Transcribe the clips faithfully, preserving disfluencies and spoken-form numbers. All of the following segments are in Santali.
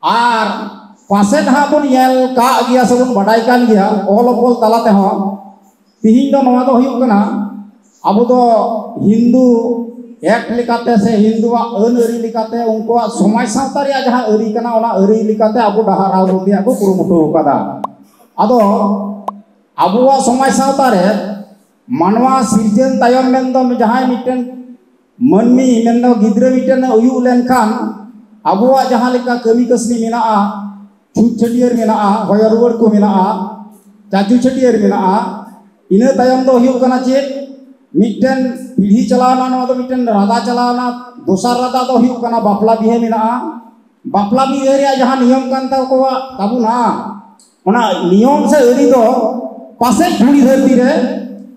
ᱟᱨ ᱯᱟᱥᱮᱡ ᱦᱟᱸᱜ ᱵᱚᱱ ᱧᱮᱞ ᱠᱟᱜ ᱜᱮᱭᱟ ᱥᱮᱵᱚᱱ ᱵᱟᱰᱟᱭ ᱠᱟᱱ ᱜᱮᱭᱟ ᱚᱞ ᱚᱯᱚᱞ ᱛᱟᱞᱟ ᱛᱮᱦᱚᱸ᱾ ᱛᱤᱦᱤᱧ ᱫᱚ ᱱᱚᱣᱟ ᱫᱚ ᱦᱩᱭᱩᱜ ᱠᱟᱱᱟ, ᱟᱵᱚ ᱫᱚ ᱦᱤᱱᱫᱩ ᱮᱠᱴ ᱞᱮᱠᱟᱛᱮ ᱥᱮ ᱦᱤᱱᱫᱩᱣᱟᱜ ᱟᱹᱱ ᱟᱹᱨᱤ ᱞᱮᱠᱟᱛᱮ, ᱩᱱᱠᱩᱣᱟᱜ ᱥᱚᱢᱟᱡᱽ ᱥᱟᱶᱛᱟ ᱨᱮᱭᱟᱜ ᱡᱟᱦᱟᱸ ᱟᱹᱨᱤ ᱠᱟᱱᱟ, ᱚᱱᱟ ᱟᱹᱨᱤ ᱞᱮᱠᱟᱛᱮ ᱟᱵᱚ ᱰᱟᱦᱟᱨ ᱦᱟᱣ ᱨᱮᱭᱟᱜ ᱠᱚ ᱠᱩᱨᱩᱢᱩᱴᱩ ᱟᱠᱟᱫᱟ᱾ ᱟᱫᱚ ᱟᱵᱚᱣᱟᱜ ᱥᱚᱢᱟᱡᱽ ᱥᱟᱶᱛᱟ ᱨᱮ ᱢᱟᱱᱣᱟ ᱥᱤᱨᱡᱟᱹᱱ ᱛᱟᱭᱚᱢ ᱢᱮᱱᱫᱚ ᱡᱟᱦᱟᱸᱭ ᱢᱤᱫᱴᱮᱱ ᱢᱟᱹᱱᱢᱤ ᱢᱮᱱᱫᱚ ᱜᱤᱫᱽᱨᱟᱹ ᱢᱤᱫᱴᱮᱱ ᱮ ᱦᱩᱭᱩᱜ ᱞᱮᱱᱠᱷᱟᱱ, ᱟᱵᱚᱣᱟᱜ ᱡᱟᱦᱟᱸ ᱞᱮᱠᱟ ᱠᱟᱹᱢᱤ ᱠᱟᱹᱥᱱᱤ ᱢᱮᱱᱟᱜᱼᱟ, ᱪᱷᱩᱛ ᱪᱷᱟᱹᱴᱭᱟᱹᱨ ᱢᱮᱱᱟᱜᱼᱟ, ᱦᱚᱭᱚ ᱨᱩᱣᱟᱹᱲ ᱠᱚ ᱢᱮᱱᱟᱜᱼᱟ, ᱪᱟᱪᱩ ᱪᱷᱟᱹᱴᱭᱟᱹᱨ ᱢᱮᱱᱟᱜᱼᱟ, ᱤᱱᱟᱹ ᱛᱟᱭᱚᱢ ᱫᱚ ᱦᱩᱭᱩᱜ ᱠᱟᱱᱟ ᱪᱮᱫ? ᱢᱤᱫᱴᱮᱱ ᱯᱤᱲᱦᱤ ᱪᱟᱞᱟᱣᱱᱟ, ᱱᱚᱣᱟ ᱫᱚ ᱢᱤᱫᱴᱮᱱ ᱨᱟᱫᱟ ᱪᱟᱞᱟᱣᱱᱟ, ᱫᱚᱥᱟᱨ ᱨᱟᱫᱟ ᱫᱚ ᱦᱩᱭᱩᱜ ᱠᱟᱱᱟ ᱵᱟᱯᱞᱟ ᱵᱤᱦᱟᱹ ᱢᱮᱱᱟᱜᱼᱟ᱾ ᱵᱟᱯᱞᱟ ᱵᱤᱦᱟᱹ ᱨᱮᱭᱟᱜ ᱡᱟᱦᱟᱸ ᱱᱤᱭᱚᱢ ᱠᱟᱱ ᱛᱟᱠᱚᱣᱟ, ᱛᱟᱵᱚᱱᱟ, ᱚᱱᱟ ᱱᱤᱭᱚᱢ ᱥᱮ ᱟᱹᱨᱤ ᱫᱚ ᱯᱟᱥᱮᱡ ᱫᱷᱩᱲᱤ ᱫᱷᱟᱹᱨᱛᱤ ᱨᱮ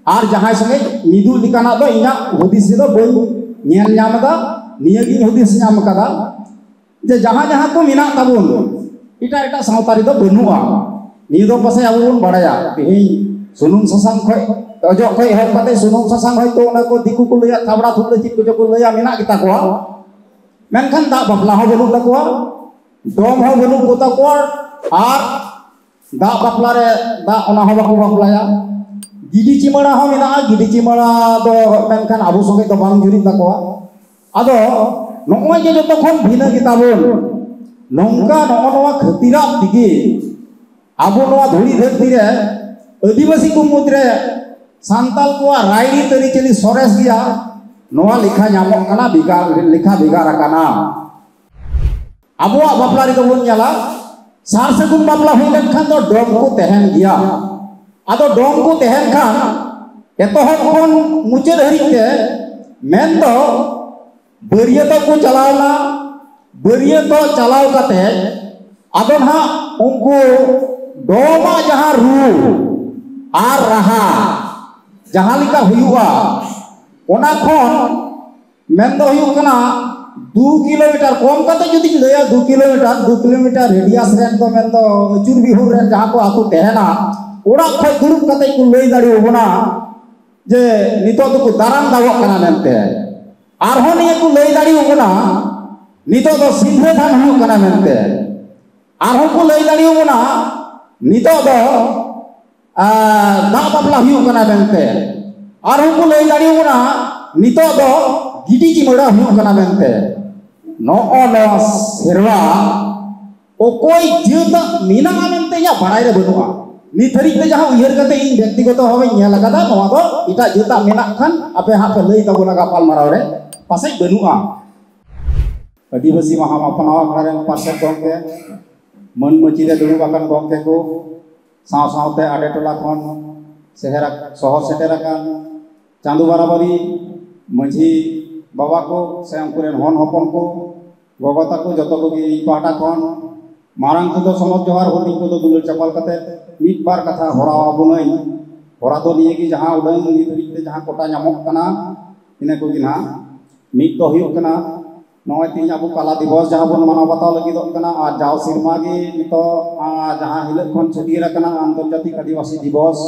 ᱟᱨ ᱡᱟᱦᱟᱸᱭ ᱥᱚᱸᱜᱮ ᱢᱤᱫᱩᱜ ᱞᱮᱠᱟᱱᱟᱜ ᱫᱚ ᱤᱧᱟᱹᱜ ᱦᱩᱫᱤᱥ ᱨᱮᱫᱚ ᱵᱟᱹᱧ ᱧᱮᱞ ᱧᱟᱢ ᱮᱫᱟ᱾ ᱱᱤᱭᱟᱹᱜᱤᱧ ᱦᱩᱫᱤᱥ ᱧᱟᱢ ᱟᱠᱟᱫᱟ ᱡᱮ ᱡᱟᱦᱟᱸ ᱡᱟᱦᱟᱸ ᱠᱚ ᱢᱮᱱᱟᱜ ᱛᱟᱵᱚᱱ, ᱮᱴᱟᱜ ᱮᱴᱟᱜ ᱥᱟᱶᱛᱟ ᱨᱮᱫᱚ ᱵᱟᱹᱱᱩᱜᱼᱟ᱾ ᱱᱤᱭᱟᱹ ᱫᱚ ᱯᱟᱥᱮᱡ ᱟᱵᱚ ᱵᱚᱱ ᱵᱟᱲᱟᱭᱟ᱾ ᱛᱮᱦᱮᱧ ᱥᱩᱱᱩᱢ ᱥᱟᱥᱟᱝ ᱠᱷᱚᱡ, ᱚᱡᱚᱜ ᱠᱷᱚᱡ ᱮᱦᱚᱵ ᱠᱟᱛᱮ ᱥᱩᱱᱩᱢ ᱥᱟᱥᱟᱝ ᱦᱚᱭᱛᱳ ᱚᱱᱟ ᱠᱚ ᱫᱤᱠᱩ ᱠᱚ ᱞᱟᱹᱭᱟ, ᱛᱷᱟᱵᱲᱟ ᱛᱷᱩᱵᱲᱟᱹ ᱪᱮᱫ ᱠᱚᱪᱚ ᱠᱚ ᱞᱟᱹᱭᱟ, ᱢᱮᱱᱟᱜ ᱜᱮᱛᱟ ᱠᱚᱣᱟ᱾ ᱢᱮᱱᱠᱷᱟᱱ ᱫᱟᱜ ᱵᱟᱯᱞᱟ ᱦᱚᱸ ᱵᱟᱹᱱᱩᱜ ᱛᱟᱠᱚᱣᱟ, ᱰᱚᱢ ᱦᱚᱸ ᱵᱟᱹᱱᱩᱜ ᱠᱚ ᱛᱟᱠᱚᱣᱟ, ᱟᱨ ᱫᱟᱜ ᱵᱟᱯᱞᱟ ᱨᱮ ᱫᱟᱜ ᱚᱱᱟ ᱦᱚᱸ ᱵᱟᱠᱚ ᱵᱟᱯᱞᱟᱭᱟ᱾ ᱜᱤᱰᱤ ᱪᱤᱢᱟᱹᱲᱟ ᱦᱚᱸ ᱢᱮᱱᱟᱜᱼᱟ, ᱜᱤᱰᱤ ᱪᱤᱢᱟᱹᱲᱟ ᱫᱚ ᱢᱮᱱᱠᱷᱟᱱ ᱟᱵᱚ ᱥᱚᱸᱜᱮ ᱫᱚ ᱵᱟᱝ ᱡᱩᱨᱤᱜ ᱛᱟᱠᱚᱣᱟ᱾ ᱟᱫᱚ ᱱᱚᱜᱼᱚᱭ ᱡᱮ ᱡᱚᱛᱚ ᱠᱷᱚᱱ ᱵᱷᱤᱱᱟᱹ ᱜᱮᱛᱟ ᱵᱚᱱ, ᱱᱚᱝᱠᱟ ᱱᱚᱜᱼᱚ ᱱᱚᱣᱟ ᱠᱷᱟᱹᱛᱤᱨᱟᱜ ᱛᱮᱜᱮ ᱟᱵᱚ ᱱᱚᱣᱟ ᱫᱷᱩᱲᱤ ᱫᱷᱟᱹᱨᱛᱤ ᱨᱮ ᱟᱹᱫᱤᱵᱟᱹᱥᱤ ᱠᱚ ᱢᱩᱫᱽᱨᱮ ᱥᱟᱱᱛᱟᱞ ᱠᱚᱣᱟᱜ ᱨᱟᱭᱨᱤᱛ ᱟᱹᱨᱤᱪᱟᱹᱞᱤ ᱥᱚᱨᱮᱥ ᱜᱮᱭᱟ, ᱱᱚᱣᱟ ᱞᱮᱠᱷᱟ ᱧᱟᱢᱚᱜ ᱠᱟᱱᱟ, ᱵᱷᱮᱜᱟᱨ, ᱞᱮᱠᱷᱟ ᱵᱷᱮᱜᱟᱨ ᱟᱠᱟᱱᱟ᱾ ᱟᱵᱚᱣᱟᱜ ᱵᱟᱯᱞᱟ ᱨᱮᱫᱚ ᱵᱚᱱ ᱧᱮᱞᱟ, ᱥᱟᱨ ᱥᱟᱹᱜᱩᱱ ᱵᱟᱯᱞᱟ ᱦᱩᱭ ᱞᱮᱱᱠᱷᱟᱱ ᱫᱚ ᱰᱚᱢ ᱠᱚ ᱛᱟᱦᱮᱱ ᱜᱮᱭᱟ᱾ ᱟᱫᱚ ᱰᱚᱢ ᱠᱚ ᱛᱟᱦᱮᱱ ᱠᱷᱟᱱ ᱮᱛᱚᱦᱚᱵ ᱠᱷᱚᱱ ᱢᱩᱪᱟᱹᱫ ᱦᱟᱹᱨᱤᱡ ᱛᱮ ᱢᱮᱱᱫᱚ ᱵᱟᱹᱨᱭᱟᱹᱛᱚᱜ ᱠᱚ ᱪᱟᱞᱟᱣᱱᱟ, ᱵᱟᱹᱨᱭᱟᱹᱛᱚᱜ ᱪᱟᱞᱟᱣ ᱠᱟᱛᱮ ᱟᱫᱚ ᱱᱟᱦᱟᱜ ᱩᱱᱠᱩ ᱰᱚᱢᱟᱜ ᱡᱟᱦᱟᱸ ᱨᱩ ᱟᱨ ᱨᱟᱦᱟ ᱡᱟᱦᱟᱸ ᱞᱮᱠᱟ ᱦᱩᱭᱩᱜᱼᱟ, ᱚᱱᱟ ᱠᱷᱚᱱ ᱢᱮᱱ ᱫᱚ ᱦᱩᱭᱩᱜ ᱠᱟᱱᱟ, ᱫᱩ ᱠᱤᱞᱳᱢᱤᱴᱟᱨ, ᱠᱚᱢ ᱠᱟᱛᱮ ᱡᱩᱫᱤᱧ ᱞᱟᱹᱭᱟ, ᱫᱩ ᱠᱤᱞᱳᱢᱤᱴᱟᱨ, ᱫᱩ ᱠᱤᱞᱳᱢᱤᱴᱟᱨ ᱨᱮᱰᱤᱭᱟᱥ ᱨᱮᱱ ᱫᱚ ᱢᱮᱱ ᱫᱚ ᱟᱹᱪᱩᱨ ᱵᱤᱦᱩᱨ ᱨᱮᱱ ᱡᱟᱦᱟᱸ ᱠᱚ ᱟᱹᱛᱩ ᱛᱟᱦᱮᱱᱟ, ᱚᱲᱟᱜ ᱠᱷᱚᱡ ᱫᱩᱲᱩᱵ ᱠᱟᱛᱮ ᱠᱚ ᱞᱟᱹᱭ ᱫᱟᱲᱮᱭᱟᱵᱚᱱᱟ ᱡᱮ ᱱᱤᱛᱚᱜ ᱫᱚᱠᱚ ᱫᱟᱨᱟᱢ ᱫᱟᱵᱚᱜ ᱠᱟᱱᱟ ᱢᱮᱱᱛᱮ᱾ ᱟᱨᱦᱚᱸ ᱱᱤᱭᱟᱹ ᱠᱚ ᱞᱟᱹᱭ ᱫᱟᱲᱮᱭᱟᱵᱚᱱᱟ, ᱱᱤᱛᱚᱜ ᱫᱚ ᱥᱤᱸᱫᱽᱨᱟᱹ ᱫᱟᱱ ᱦᱩᱭᱩᱜ ᱠᱟᱱᱟ ᱢᱮᱱᱛᱮ᱾ ᱟᱨᱦᱚᱸ ᱠᱚ ᱞᱟᱹᱭ ᱫᱟᱲᱮᱭᱟᱵᱚᱱᱟ ᱱᱤᱛᱚᱜ ᱫᱚ ᱟᱨ ᱫᱟᱜ ᱵᱟᱯᱞᱟ ᱦᱩᱭᱩᱜ ᱠᱟᱱᱟ ᱢᱮᱱᱛᱮ, ᱟᱨᱦᱚᱸ ᱠᱚ ᱞᱟᱹᱭ ᱫᱟᱲᱮᱭᱟᱵᱚᱱᱟ ᱱᱤᱛᱚᱜ ᱫᱚ ᱜᱤᱰᱤ ᱪᱤᱢᱟᱹᱲᱟ ᱦᱩᱭᱩᱜ ᱠᱟᱱᱟ ᱢᱮᱱᱛᱮ᱾ ᱱᱚᱜᱼᱚ ᱱᱚᱣᱟ ᱥᱮᱨᱣᱟ ᱚᱠᱚᱭ ᱡᱟᱹᱛᱟᱜ ᱢᱮᱱᱟᱜᱼᱟ ᱢᱮᱱᱛᱮ ᱤᱧᱟᱹᱜ ᱵᱟᱲᱟᱭ ᱨᱮ ᱵᱟᱹᱱᱩᱜᱼᱟ᱾ ᱱᱤᱛ ᱫᱷᱟᱹᱨᱤᱡ ᱛᱮ ᱡᱟᱦᱟᱸ ᱩᱭᱦᱟᱹᱨ ᱠᱟᱛᱮ ᱤᱧ ᱵᱮᱠᱛᱤᱜᱚᱛᱚ ᱵᱷᱟᱵᱮᱧ ᱧᱮᱞ ᱟᱠᱟᱫᱟ, ᱱᱚᱣᱟ ᱫᱚ ᱮᱴᱟᱜ ᱡᱟᱹᱛᱟᱜ ᱢᱮᱱᱟᱜ ᱠᱷᱟᱱ ᱟᱯᱮ ᱦᱟᱸᱜ ᱯᱮ ᱞᱟᱹᱭ ᱛᱟᱵᱚᱱᱟ ᱜᱟᱯᱟᱞᱢᱟᱨᱟᱣ ᱨᱮ, ᱯᱟᱥᱮᱡ ᱵᱟᱹᱱᱩᱜᱼᱟ᱾ ᱟᱹᱫᱤᱵᱟᱹᱥᱤ ᱢᱟᱦᱟ ᱢᱟᱯᱟᱱᱟᱣ ᱟᱠᱷᱲᱟ ᱨᱮᱱ ᱯᱟᱨᱥᱮᱛ ᱜᱚᱢᱠᱮ ᱢᱟᱹᱱ ᱢᱟᱹᱪᱤ ᱨᱮ ᱫᱩᱲᱩᱵ ᱟᱠᱟᱱ ᱜᱚᱢᱠᱮ ᱠᱚ, ᱥᱟᱶ ᱥᱟᱶᱛᱮ ᱟᱰᱮ ᱴᱚᱞᱟ ᱠᱷᱚᱱ ᱥᱮᱦᱮᱨ ᱟᱠ-, ᱥᱚᱦᱚᱨ ᱥᱮᱴᱮᱨ ᱟᱠᱟᱱ ᱪᱟᱸᱫᱳ ᱵᱟᱨᱟᱵᱟᱨᱤ ᱢᱟᱹᱡᱷᱤ ᱵᱟᱵᱟ ᱠᱚ ᱥᱮ ᱩᱱᱠᱩ ᱨᱮᱱ ᱦᱚᱱ ᱦᱚᱯᱚᱱ ᱠᱚ, ᱜᱚᱜᱚ ᱛᱟᱠᱚ, ᱡᱚᱛᱚ ᱠᱚᱜᱮ ᱤᱧ ᱯᱟᱦᱴᱟ ᱠᱷᱚᱱ ᱢᱟᱨᱟᱝ ᱠᱚᱫᱚ ᱥᱚᱱᱚᱛ ᱡᱚᱦᱟᱨ, ᱦᱩᱰᱤᱧ ᱠᱚᱫᱚ ᱫᱩᱞᱟᱹᱲ ᱪᱟᱯᱟᱞ ᱠᱟᱛᱮ ᱢᱤᱫ ᱵᱟᱨ ᱠᱟᱛᱷᱟ ᱦᱚᱨᱟᱣ ᱟᱵᱚᱱᱟᱹᱧ᱾ ᱦᱚᱨᱟ ᱫᱚ ᱱᱤᱭᱟᱹ ᱜᱮ, ᱡᱟᱦᱟᱸ ᱩᱰᱟᱹᱝ ᱱᱤᱛ ᱦᱟᱹᱵᱤᱡ ᱛᱮ ᱡᱟᱦᱟᱸ ᱠᱚᱴᱟ ᱧᱟᱢᱚᱜ ᱠᱟᱱᱟ, ᱤᱱᱟᱹ ᱠᱚᱜᱮ ᱱᱟᱦᱟᱜ᱾ ᱢᱤᱫ ᱫᱚ ᱦᱩᱭᱩᱜ ᱠᱟᱱᱟ, ᱱᱚᱜᱼᱚᱭ ᱛᱮᱦᱮᱧ ᱟᱵᱚ ᱠᱟᱞᱟ ᱫᱤᱵᱚᱥ ᱡᱟᱦᱟᱸ ᱵᱚᱱ ᱢᱟᱱᱟᱣ ᱵᱟᱛᱟᱣ ᱞᱟᱹᱜᱤᱫᱚᱜ ᱠᱟᱱᱟ, ᱟᱨ ᱡᱟᱣ ᱥᱮᱨᱢᱟ ᱜᱮ ᱱᱤᱛᱚᱜ, ᱟᱨ ᱡᱟᱦᱟᱸ ᱦᱤᱞᱳᱜ ᱠᱷᱚᱱ ᱪᱷᱟᱹᱴᱭᱟᱹᱨ ᱟᱠᱟᱱᱟ ᱟᱱᱛᱚᱨᱡᱟᱛᱤᱠ ᱟᱹᱫᱤᱵᱟᱹᱥᱤ ᱫᱤᱵᱚᱥ,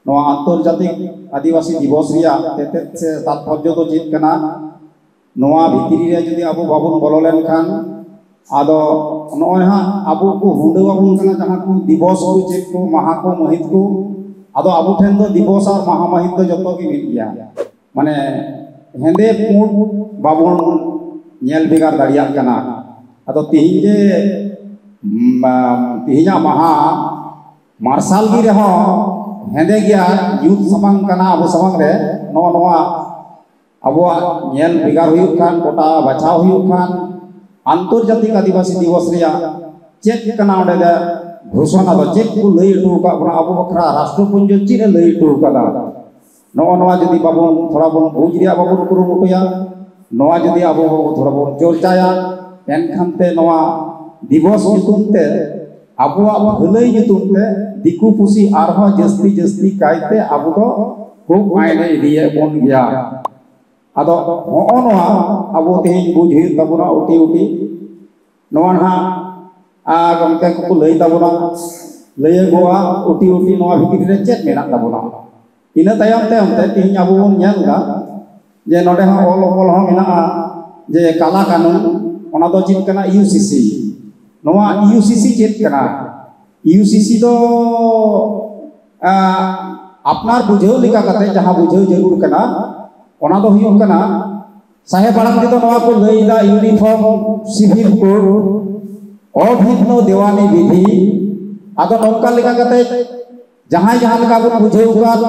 ᱱᱚᱣᱟ ᱟᱱᱛᱚᱨᱡᱟᱛᱤᱠ ᱟᱹᱫᱤᱵᱟᱹᱥᱤ ᱫᱤᱵᱚᱥ ᱨᱮᱭᱟᱜ ᱛᱮᱛᱮᱫ ᱥᱮ ᱛᱟᱛᱯᱚᱨᱡᱚ ᱫᱚ ᱪᱮᱫ ᱠᱟᱱᱟ? ᱱᱚᱣᱟ ᱵᱷᱤᱛᱨᱤ ᱨᱮ ᱡᱩᱫᱤ ᱟᱵᱚ ᱵᱟᱵᱚᱱ ᱵᱚᱞᱚ ᱞᱮᱱᱠᱷᱟᱱ, ᱟᱫᱚ ᱱᱚᱜᱼᱚᱭ ᱦᱟᱸᱜ ᱟᱵᱚ ᱠᱚ ᱦᱩᱰᱟᱹᱣ ᱟᱵᱚᱱ ᱠᱟᱱᱟ ᱡᱟᱦᱟᱸ ᱠᱚ ᱫᱤᱵᱚᱥ ᱠᱚ, ᱪᱮᱫ ᱠᱚ, ᱢᱟᱦᱟ ᱠᱚ, ᱢᱟᱹᱦᱤᱛ ᱠᱚ, ᱟᱫᱚ ᱟᱵᱚ ᱴᱷᱮᱱ ᱫᱚ ᱫᱤᱵᱚᱥ ᱟᱨ ᱢᱟᱦᱟ ᱢᱟᱹᱦᱤᱛ ᱫᱚ ᱡᱚᱛᱚ ᱜᱮ ᱢᱤᱫ ᱜᱮᱭᱟ᱾ ᱢᱟᱱᱮ ᱦᱮᱸᱫᱮ ᱯᱩᱸᱰ ᱵᱟᱵᱚᱱ ᱧᱮᱞ ᱵᱷᱮᱜᱟᱨ ᱫᱟᱲᱮᱭᱟᱜ ᱠᱟᱱᱟ᱾ ᱟᱫᱚ ᱛᱤᱦᱤᱧ ᱡᱮ, ᱢᱟ-, ᱛᱤᱦᱤᱧᱟᱜ ᱢᱟᱦᱟ ᱢᱟᱨᱥᱟᱞ ᱜᱮ ᱨᱮᱦᱚᱸ ᱦᱮᱸᱫᱮ ᱜᱮᱭᱟ, ᱧᱩᱛ ᱥᱟᱢᱟᱝ ᱠᱟᱱᱟ ᱟᱵᱚ ᱥᱟᱢᱟᱝ ᱨᱮ, ᱱᱚᱜᱼᱚ ᱱᱚᱣᱟ ᱟᱵᱚᱣᱟᱜ ᱧᱮᱞ ᱵᱷᱮᱜᱟᱨ ᱦᱩᱭᱩᱜ ᱠᱷᱟᱱ, ᱜᱚᱴᱟ ᱵᱟᱪᱷᱟᱣ ᱦᱩᱭᱩᱜ ᱠᱷᱟᱱ, ᱟᱱᱛᱚᱨᱡᱟᱛᱤᱠ ᱟᱹᱫᱤᱵᱟᱹᱥᱤ ᱫᱤᱵᱚᱥ ᱨᱮᱭᱟᱜ ᱪᱮᱫ ᱠᱟᱱᱟ, ᱚᱸᱰᱮ ᱫᱚ ᱜᱷᱳᱥᱚᱱᱟ ᱫᱚ ᱪᱮᱫ ᱠᱚ ᱞᱟᱹᱭ ᱦᱚᱴᱚ ᱟᱠᱟᱫ ᱵᱚᱱᱟ, ᱟᱵᱚ ᱵᱟᱠᱷᱨᱟ ᱨᱟᱥᱴᱨᱚᱯᱩᱧᱡᱚ ᱪᱮᱫ ᱮ ᱞᱟᱹᱭ ᱦᱚᱴᱚ ᱟᱠᱟᱫᱟ, ᱱᱚᱜᱼᱚ ᱱᱚᱣᱟ ᱡᱩᱫᱤ ᱵᱟᱵᱚᱱ, ᱛᱷᱚᱲᱟ ᱵᱚᱱ ᱵᱩᱡᱽ ᱨᱮᱭᱟᱜ ᱵᱟᱵᱚᱱ ᱠᱩᱨᱩᱢᱩᱴᱩᱭᱟ, ᱱᱚᱣᱟ ᱡᱩᱫᱤ ᱟᱵᱚ ᱵᱟᱵᱚ, ᱛᱷᱚᱲᱟ ᱵᱚᱱ ᱪᱚᱨᱪᱟᱭᱟ, ᱮᱱᱠᱷᱟᱱ ᱛᱮ ᱱᱚᱣᱟ ᱫᱤᱵᱚᱥ ᱧᱩᱛᱩᱢ ᱛᱮ, ᱟᱵᱚᱣᱟᱜ ᱵᱷᱟᱹᱞᱟᱹᱭ ᱧᱩᱛᱩᱢ ᱛᱮ ᱫᱤᱠᱩ ᱯᱩᱥᱤ ᱟᱨᱦᱚᱸ ᱡᱟᱹᱥᱛᱤ ᱡᱟᱹᱥᱛᱤ ᱠᱟᱭᱛᱮ ᱟᱵᱚ ᱫᱚ ᱠᱚ ᱟᱭᱱᱮ ᱤᱫᱤᱭᱮᱫ ᱵᱚᱱ ᱜᱮᱭᱟ᱾ ᱟᱫᱚ ᱦᱚᱸᱜᱼᱚ ᱱᱚᱣᱟ ᱟᱵᱚ ᱛᱮᱦᱮᱧ ᱵᱩᱡᱽ ᱦᱩᱭᱩᱜ ᱛᱟᱵᱚᱱᱟ ᱩᱴᱤ ᱩᱴᱤ᱾ ᱱᱚᱣᱟ ᱱᱟᱦᱟᱜ, ᱟᱨ ᱜᱚᱢᱠᱮ ᱠᱚᱠᱚ ᱞᱟᱹᱭ ᱛᱟᱵᱚᱱᱟ, ᱞᱟᱹᱭᱟᱹᱜᱚᱜᱼᱟ ᱩᱴᱤ ᱩᱴᱤ ᱱᱚᱣᱟ ᱵᱷᱤᱛᱨᱤ ᱨᱮ ᱪᱮᱫ ᱢᱮᱱᱟᱜ ᱛᱟᱵᱚᱱᱟ᱾ ᱤᱱᱟᱹ ᱛᱟᱭᱚᱢ ᱛᱮ ᱚᱱᱛᱮ ᱛᱮᱦᱮᱧ ᱟᱵᱚ ᱵᱚᱱ ᱧᱮᱞ ᱮᱫᱟ ᱡᱮ ᱱᱚᱰᱮ ᱦᱚᱸ ᱚᱞ ᱚᱯᱚᱞ ᱦᱚᱸ ᱢᱮᱱᱟᱜᱼᱟ ᱡᱮ ᱠᱟᱞᱟ ᱠᱟᱹᱱᱩᱱ, ᱚᱱᱟ ᱫᱚ ᱪᱮᱫ ᱠᱟᱱᱟ? ᱤᱭᱩ ᱥᱤ ᱥᱤ᱾ ᱱᱚᱣᱟ ᱤᱭᱩ ᱥᱤ ᱥᱤ ᱪᱮᱫ ᱠᱟᱱᱟ? ᱤᱭᱩ ᱥᱤ ᱥᱤ ᱫᱚ, ᱟ, ᱟᱯᱱᱟᱨ ᱵᱩᱡᱷᱟᱹᱣ ᱞᱮᱠᱟ ᱠᱟᱛᱮ ᱡᱟᱦᱟᱸ ᱵᱩᱡᱷᱟᱹᱣ ᱡᱟᱹᱨᱩᱲ ᱠᱟᱱᱟ, ᱚᱱᱟ ᱫᱚ ᱦᱩᱭᱩᱜ ᱠᱟᱱᱟ, ᱥᱟᱦᱮᱵ ᱟᱲᱟᱝ ᱛᱮᱫᱚ ᱱᱚᱣᱟ ᱠᱚ ᱞᱟᱹᱭ ᱮᱫᱟ, Uniform Civil Code, ᱚᱵᱷᱤᱱᱱᱚ ᱫᱮᱣᱟᱱᱤ ᱵᱤᱫᱷᱤ᱾ ᱟᱫᱚ ᱱᱚᱝᱠᱟ ᱞᱮᱠᱟ ᱠᱟᱛᱮ ᱡᱟᱦᱟᱸᱭ ᱡᱟᱦᱟᱸ ᱞᱮᱠᱟ ᱵᱚᱱ ᱵᱩᱡᱷᱟᱹᱣ ᱠᱟᱫ,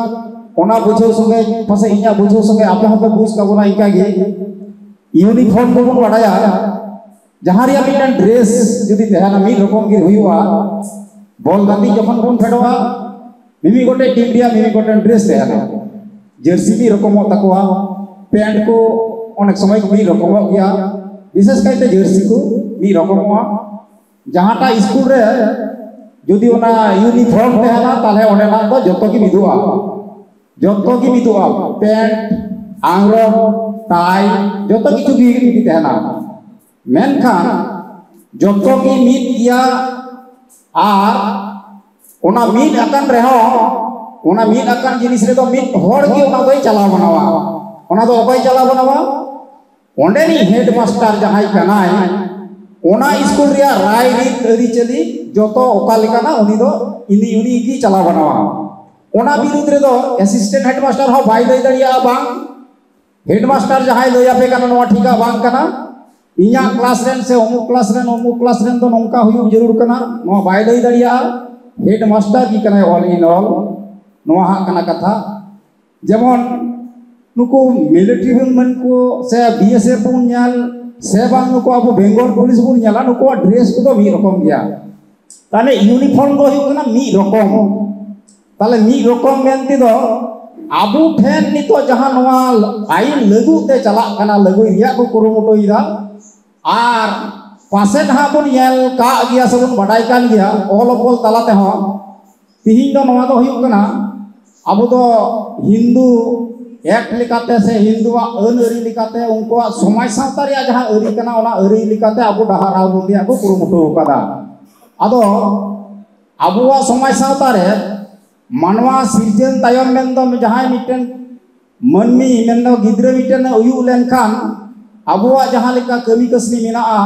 ᱚᱱᱟ ᱵᱩᱡᱷᱟᱹᱣ ᱥᱚᱸᱜᱮ ᱯᱟᱥᱮᱡ ᱤᱧᱟᱹᱜ ᱵᱩᱡᱷᱟᱹᱣ ᱥᱚᱸᱜᱮ ᱟᱯᱮ ᱦᱚᱸᱯᱮ ᱵᱩᱡᱽ ᱛᱟᱵᱚᱱᱟ᱾ ᱤᱱᱠᱟᱹ ᱜᱮ ᱤᱭᱩᱱᱤᱯᱷᱚᱨᱢ ᱫᱚᱵᱚᱱ ᱵᱟᱰᱟᱭᱟ, ᱡᱟᱦᱟᱸ ᱨᱮᱭᱟᱜ ᱢᱤᱫᱴᱟᱝ ᱰᱨᱮᱥ ᱡᱩᱫᱤ ᱛᱟᱦᱮᱱᱟ, ᱢᱤᱫ ᱨᱚᱠᱚᱢ ᱜᱮ ᱦᱩᱭᱩᱜᱼᱟ᱾ ᱵᱚᱞ ᱜᱟᱛᱮ ᱡᱚᱠᱷᱚᱱ ᱵᱚᱱ ᱯᱷᱮᱰᱚᱜᱼᱟ, ᱢᱤᱢᱤᱫ ᱜᱚᱴᱮᱡ ᱴᱤᱢ ᱨᱮᱭᱟᱜ ᱢᱤᱢᱤᱫ ᱜᱚᱴᱮᱱ ᱰᱨᱮᱥ ᱛᱟᱦᱮᱱᱟ᱾ ᱡᱟᱹᱨᱥᱤ ᱢᱤᱫ ᱨᱚᱠᱚᱢᱚᱜ ᱛᱟᱠᱚᱣᱟ, ᱯᱮᱱᱴ ᱠᱚ ᱚᱱᱮᱠ ᱥᱚᱢᱚᱭ ᱠᱚ ᱢᱤᱫ ᱨᱚᱠᱚᱢᱚᱜ ᱜᱮᱭᱟ, ᱵᱤᱥᱮᱥ ᱠᱟᱭᱛᱮ ᱡᱟᱹᱨᱥᱤ ᱠᱚ ᱢᱤᱫ ᱨᱚᱠᱚᱢᱚᱜᱼᱟ᱾ ᱡᱟᱦᱟᱸᱴᱟᱜ ᱥᱠᱩᱞ ᱨᱮ ᱡᱩᱫᱤ ᱚᱱᱟ ᱤᱭᱩᱱᱤᱯᱷᱚᱨᱢ ᱛᱟᱦᱮᱱᱟ, ᱛᱟᱦᱚᱞᱮ ᱚᱸᱰᱮᱱᱟᱜ ᱫᱚ ᱡᱚᱛᱚ ᱜᱮ ᱢᱤᱫᱚᱜᱼᱟ, ᱡᱚᱛᱚ ᱜᱮ ᱢᱤᱫᱚᱜᱼᱟ᱾ ᱯᱮᱱᱴ, ᱟᱝᱨᱚᱯ, ᱴᱟᱭ, ᱡᱚᱛᱚ ᱠᱤᱪᱷᱩ ᱜᱮ ᱢᱤᱫ ᱛᱟᱦᱮᱱᱟ᱾ ᱢᱮᱱᱠᱷᱟᱱ ᱡᱚᱛᱚ ᱜᱮ ᱢᱤᱫ ᱜᱮᱭᱟ᱾ ᱟᱨ ᱚᱱᱟ ᱢᱤᱫ ᱟᱠᱟᱱ ᱨᱮᱦᱚᱸ, ᱚᱱᱟ ᱢᱤᱫ ᱟᱠᱟᱱ ᱡᱤᱱᱤᱥ ᱨᱮᱫᱚ ᱢᱤᱫ ᱦᱚᱲ ᱜᱮ ᱚᱱᱟ ᱫᱚᱭ ᱪᱟᱞᱟᱣ ᱵᱟᱱᱟᱣᱟ᱾ ᱚᱱᱟ ᱫᱚ ᱚᱠᱚᱭ ᱪᱟᱞᱟᱣ ᱵᱟᱱᱟᱣᱟ? ᱚᱸᱰᱮᱱᱤᱡ ᱦᱮᱰ ᱢᱟᱥᱴᱟᱨ ᱡᱟᱦᱟᱸᱭ ᱠᱟᱱᱟᱭ, ᱚᱱᱟ ᱥᱠᱩᱞ ᱨᱮᱭᱟᱜ ᱨᱟᱭ ᱨᱤᱛ ᱟᱹᱨᱤᱪᱟᱹᱞᱤ ᱡᱚᱛᱚ ᱚᱠᱟ ᱞᱮᱠᱟᱱᱟ, ᱩᱱᱤ ᱫᱚ ᱤᱱᱤ ᱩᱱᱤ ᱜᱮ ᱪᱟᱞᱟᱣ ᱵᱟᱱᱟᱣᱟ᱾ ᱚᱱᱟ ᱵᱤᱨᱩᱫᱽ ᱨᱮᱫᱚ ᱮᱥᱤᱥᱴᱮᱱᱴ ᱦᱮᱰ ᱢᱟᱥᱴᱟᱨ ᱦᱚᱸ ᱵᱟᱭ ᱞᱟᱹᱭ ᱫᱟᱲᱮᱭᱟᱜᱼᱟ, ᱵᱟᱝ, ᱦᱮᱰ ᱢᱟᱥᱴᱟᱨ ᱡᱟᱦᱟᱸᱭ ᱞᱟᱹᱭ ᱟᱯᱮ ᱠᱟᱱᱟ ᱱᱚᱣᱟ ᱴᱷᱤᱠᱟ ᱵᱟᱝ ᱠᱟᱱᱟ, ᱤᱧᱟᱹᱜ ᱠᱞᱟᱥ ᱨᱮᱱ ᱥᱮ ᱚᱢᱩᱠ ᱠᱞᱟᱥ ᱨᱮᱱ ᱚᱢᱩᱠ ᱠᱞᱟᱥ ᱨᱮᱱ ᱫᱚ ᱱᱚᱝᱠᱟ ᱦᱩᱭᱩᱜ ᱡᱟᱹᱨᱩᱲ ᱠᱟᱱᱟ, ᱱᱚᱣᱟ ᱵᱟᱭ ᱞᱟᱹᱭ ᱫᱟᱲᱮᱭᱟᱜᱼᱟ᱾ ᱦᱮᱰ ᱢᱟᱥᱴᱟᱨ ᱜᱮ ᱠᱟᱱᱟᱭ all in all᱾ ᱱᱚᱣᱟ ᱦᱟᱸᱜ ᱠᱟᱱᱟ ᱠᱟᱛᱷᱟ᱾ ᱡᱮᱢᱚᱱ ᱱᱩᱠᱩ ᱢᱤᱞᱤᱴᱟᱨᱤ ᱵᱚᱱ ᱢᱮᱱ ᱠᱚ ᱥᱮ ᱵᱤ ᱮᱥ ᱮᱯᱷ ᱵᱚᱱ ᱧᱮᱞ ᱥᱮ ᱵᱟᱝ ᱱᱩᱠᱩ ᱟᱵᱚ ᱵᱮᱝᱜᱚᱞ ᱯᱩᱞᱤᱥ ᱵᱚᱱ ᱧᱮᱞᱟ, ᱱᱩᱠᱩᱣᱟᱜ ᱰᱨᱮᱥ ᱠᱚᱫᱚ ᱢᱤᱫ ᱨᱚᱠᱚᱢ ᱜᱮᱭᱟ᱾ ᱛᱟᱦᱞᱮ ᱤᱭᱩᱱᱤᱯᱷᱚᱨᱢ ᱫᱚ ᱦᱩᱭᱩᱜ ᱠᱟᱱᱟ ᱢᱤᱫ ᱨᱚᱠᱚᱢ᱾ ᱛᱟᱦᱞᱮ ᱢᱤᱫ ᱨᱚᱠᱚᱢ ᱢᱮᱱ ᱛᱮᱫᱚ ᱟᱵᱚ ᱴᱷᱮᱱ ᱱᱤᱛᱚᱜ ᱡᱟᱦᱟᱸ ᱱᱚᱣᱟ ᱟᱹᱭᱤᱱ ᱞᱟᱹᱜᱩ ᱛᱮ ᱪᱟᱞᱟᱜ ᱠᱟᱱᱟ, ᱞᱟᱹᱜᱩᱭ ᱨᱮᱭᱟᱜ ᱠᱚ ᱠᱩᱨᱩᱢᱩᱴᱩᱭᱮᱫᱟ, ᱟᱨ ᱯᱟᱥᱮᱫ ᱦᱟᱸᱜ ᱵᱚᱱ ᱧᱮᱞ ᱠᱟᱜ ᱜᱮᱭᱟ ᱥᱮᱵᱚᱱ ᱵᱟᱰᱟᱭ ᱠᱟᱱ ᱜᱮᱭᱟ ᱚᱞ ᱚᱯᱚᱞ ᱛᱟᱞᱟ ᱛᱮᱦᱚᱸ, ᱛᱤᱦᱤᱧ ᱫᱚ ᱱᱚᱣᱟ ᱫᱚ ᱦᱩᱭᱩᱜ ᱠᱟᱱᱟ, ᱟᱵᱚ ᱫᱚ ᱦᱤᱱᱫᱩ ᱮᱠᱴ ᱞᱮᱠᱟᱛᱮ ᱥᱮ ᱦᱤᱱᱫᱩᱣᱟᱜ ᱟᱹᱱ ᱟᱹᱨᱤ ᱞᱮᱠᱟᱛᱮ, ᱩᱱᱠᱩᱣᱟᱜ ᱥᱚᱢᱟᱡᱽ ᱥᱟᱶᱛᱟ ᱨᱮᱭᱟᱜ ᱡᱟᱦᱟᱸ ᱟᱹᱨᱤ ᱠᱟᱱᱟ, ᱚᱱᱟ ᱟᱹᱨᱤ ᱞᱮᱠᱟᱛᱮ ᱟᱵᱚ ᱰᱟᱦᱟᱨ ᱦᱟᱣ ᱵᱚᱱ ᱨᱮᱭᱟᱜ ᱠᱚ ᱠᱩᱨᱩᱢᱩᱴᱩ ᱟᱠᱟᱫᱟ᱾ ᱟᱫᱚ ᱟᱵᱚᱣᱟᱜ ᱥᱚᱢᱟᱡᱽ ᱥᱟᱶᱛᱟ ᱨᱮ ᱢᱟᱱᱣᱟ ᱥᱤᱨᱡᱟᱹᱱ ᱛᱟᱭᱚᱢ ᱢᱮᱱᱫᱚ ᱡᱟᱦᱟᱸᱭ ᱢᱤᱫᱴᱮᱱ ᱢᱟᱹᱱᱢᱤ ᱢᱮᱱᱫᱚ ᱜᱤᱫᱽᱨᱟᱹ ᱢᱤᱫᱴᱮᱱ ᱮ ᱦᱩᱭᱩᱜ ᱞᱮᱱᱠᱷᱟᱱ, ᱟᱵᱚᱣᱟᱜ ᱡᱟᱦᱟᱸ ᱞᱮᱠᱟ ᱠᱟᱹᱢᱤ ᱠᱟᱹᱥᱱᱤ ᱢᱮᱱᱟᱜᱼᱟ,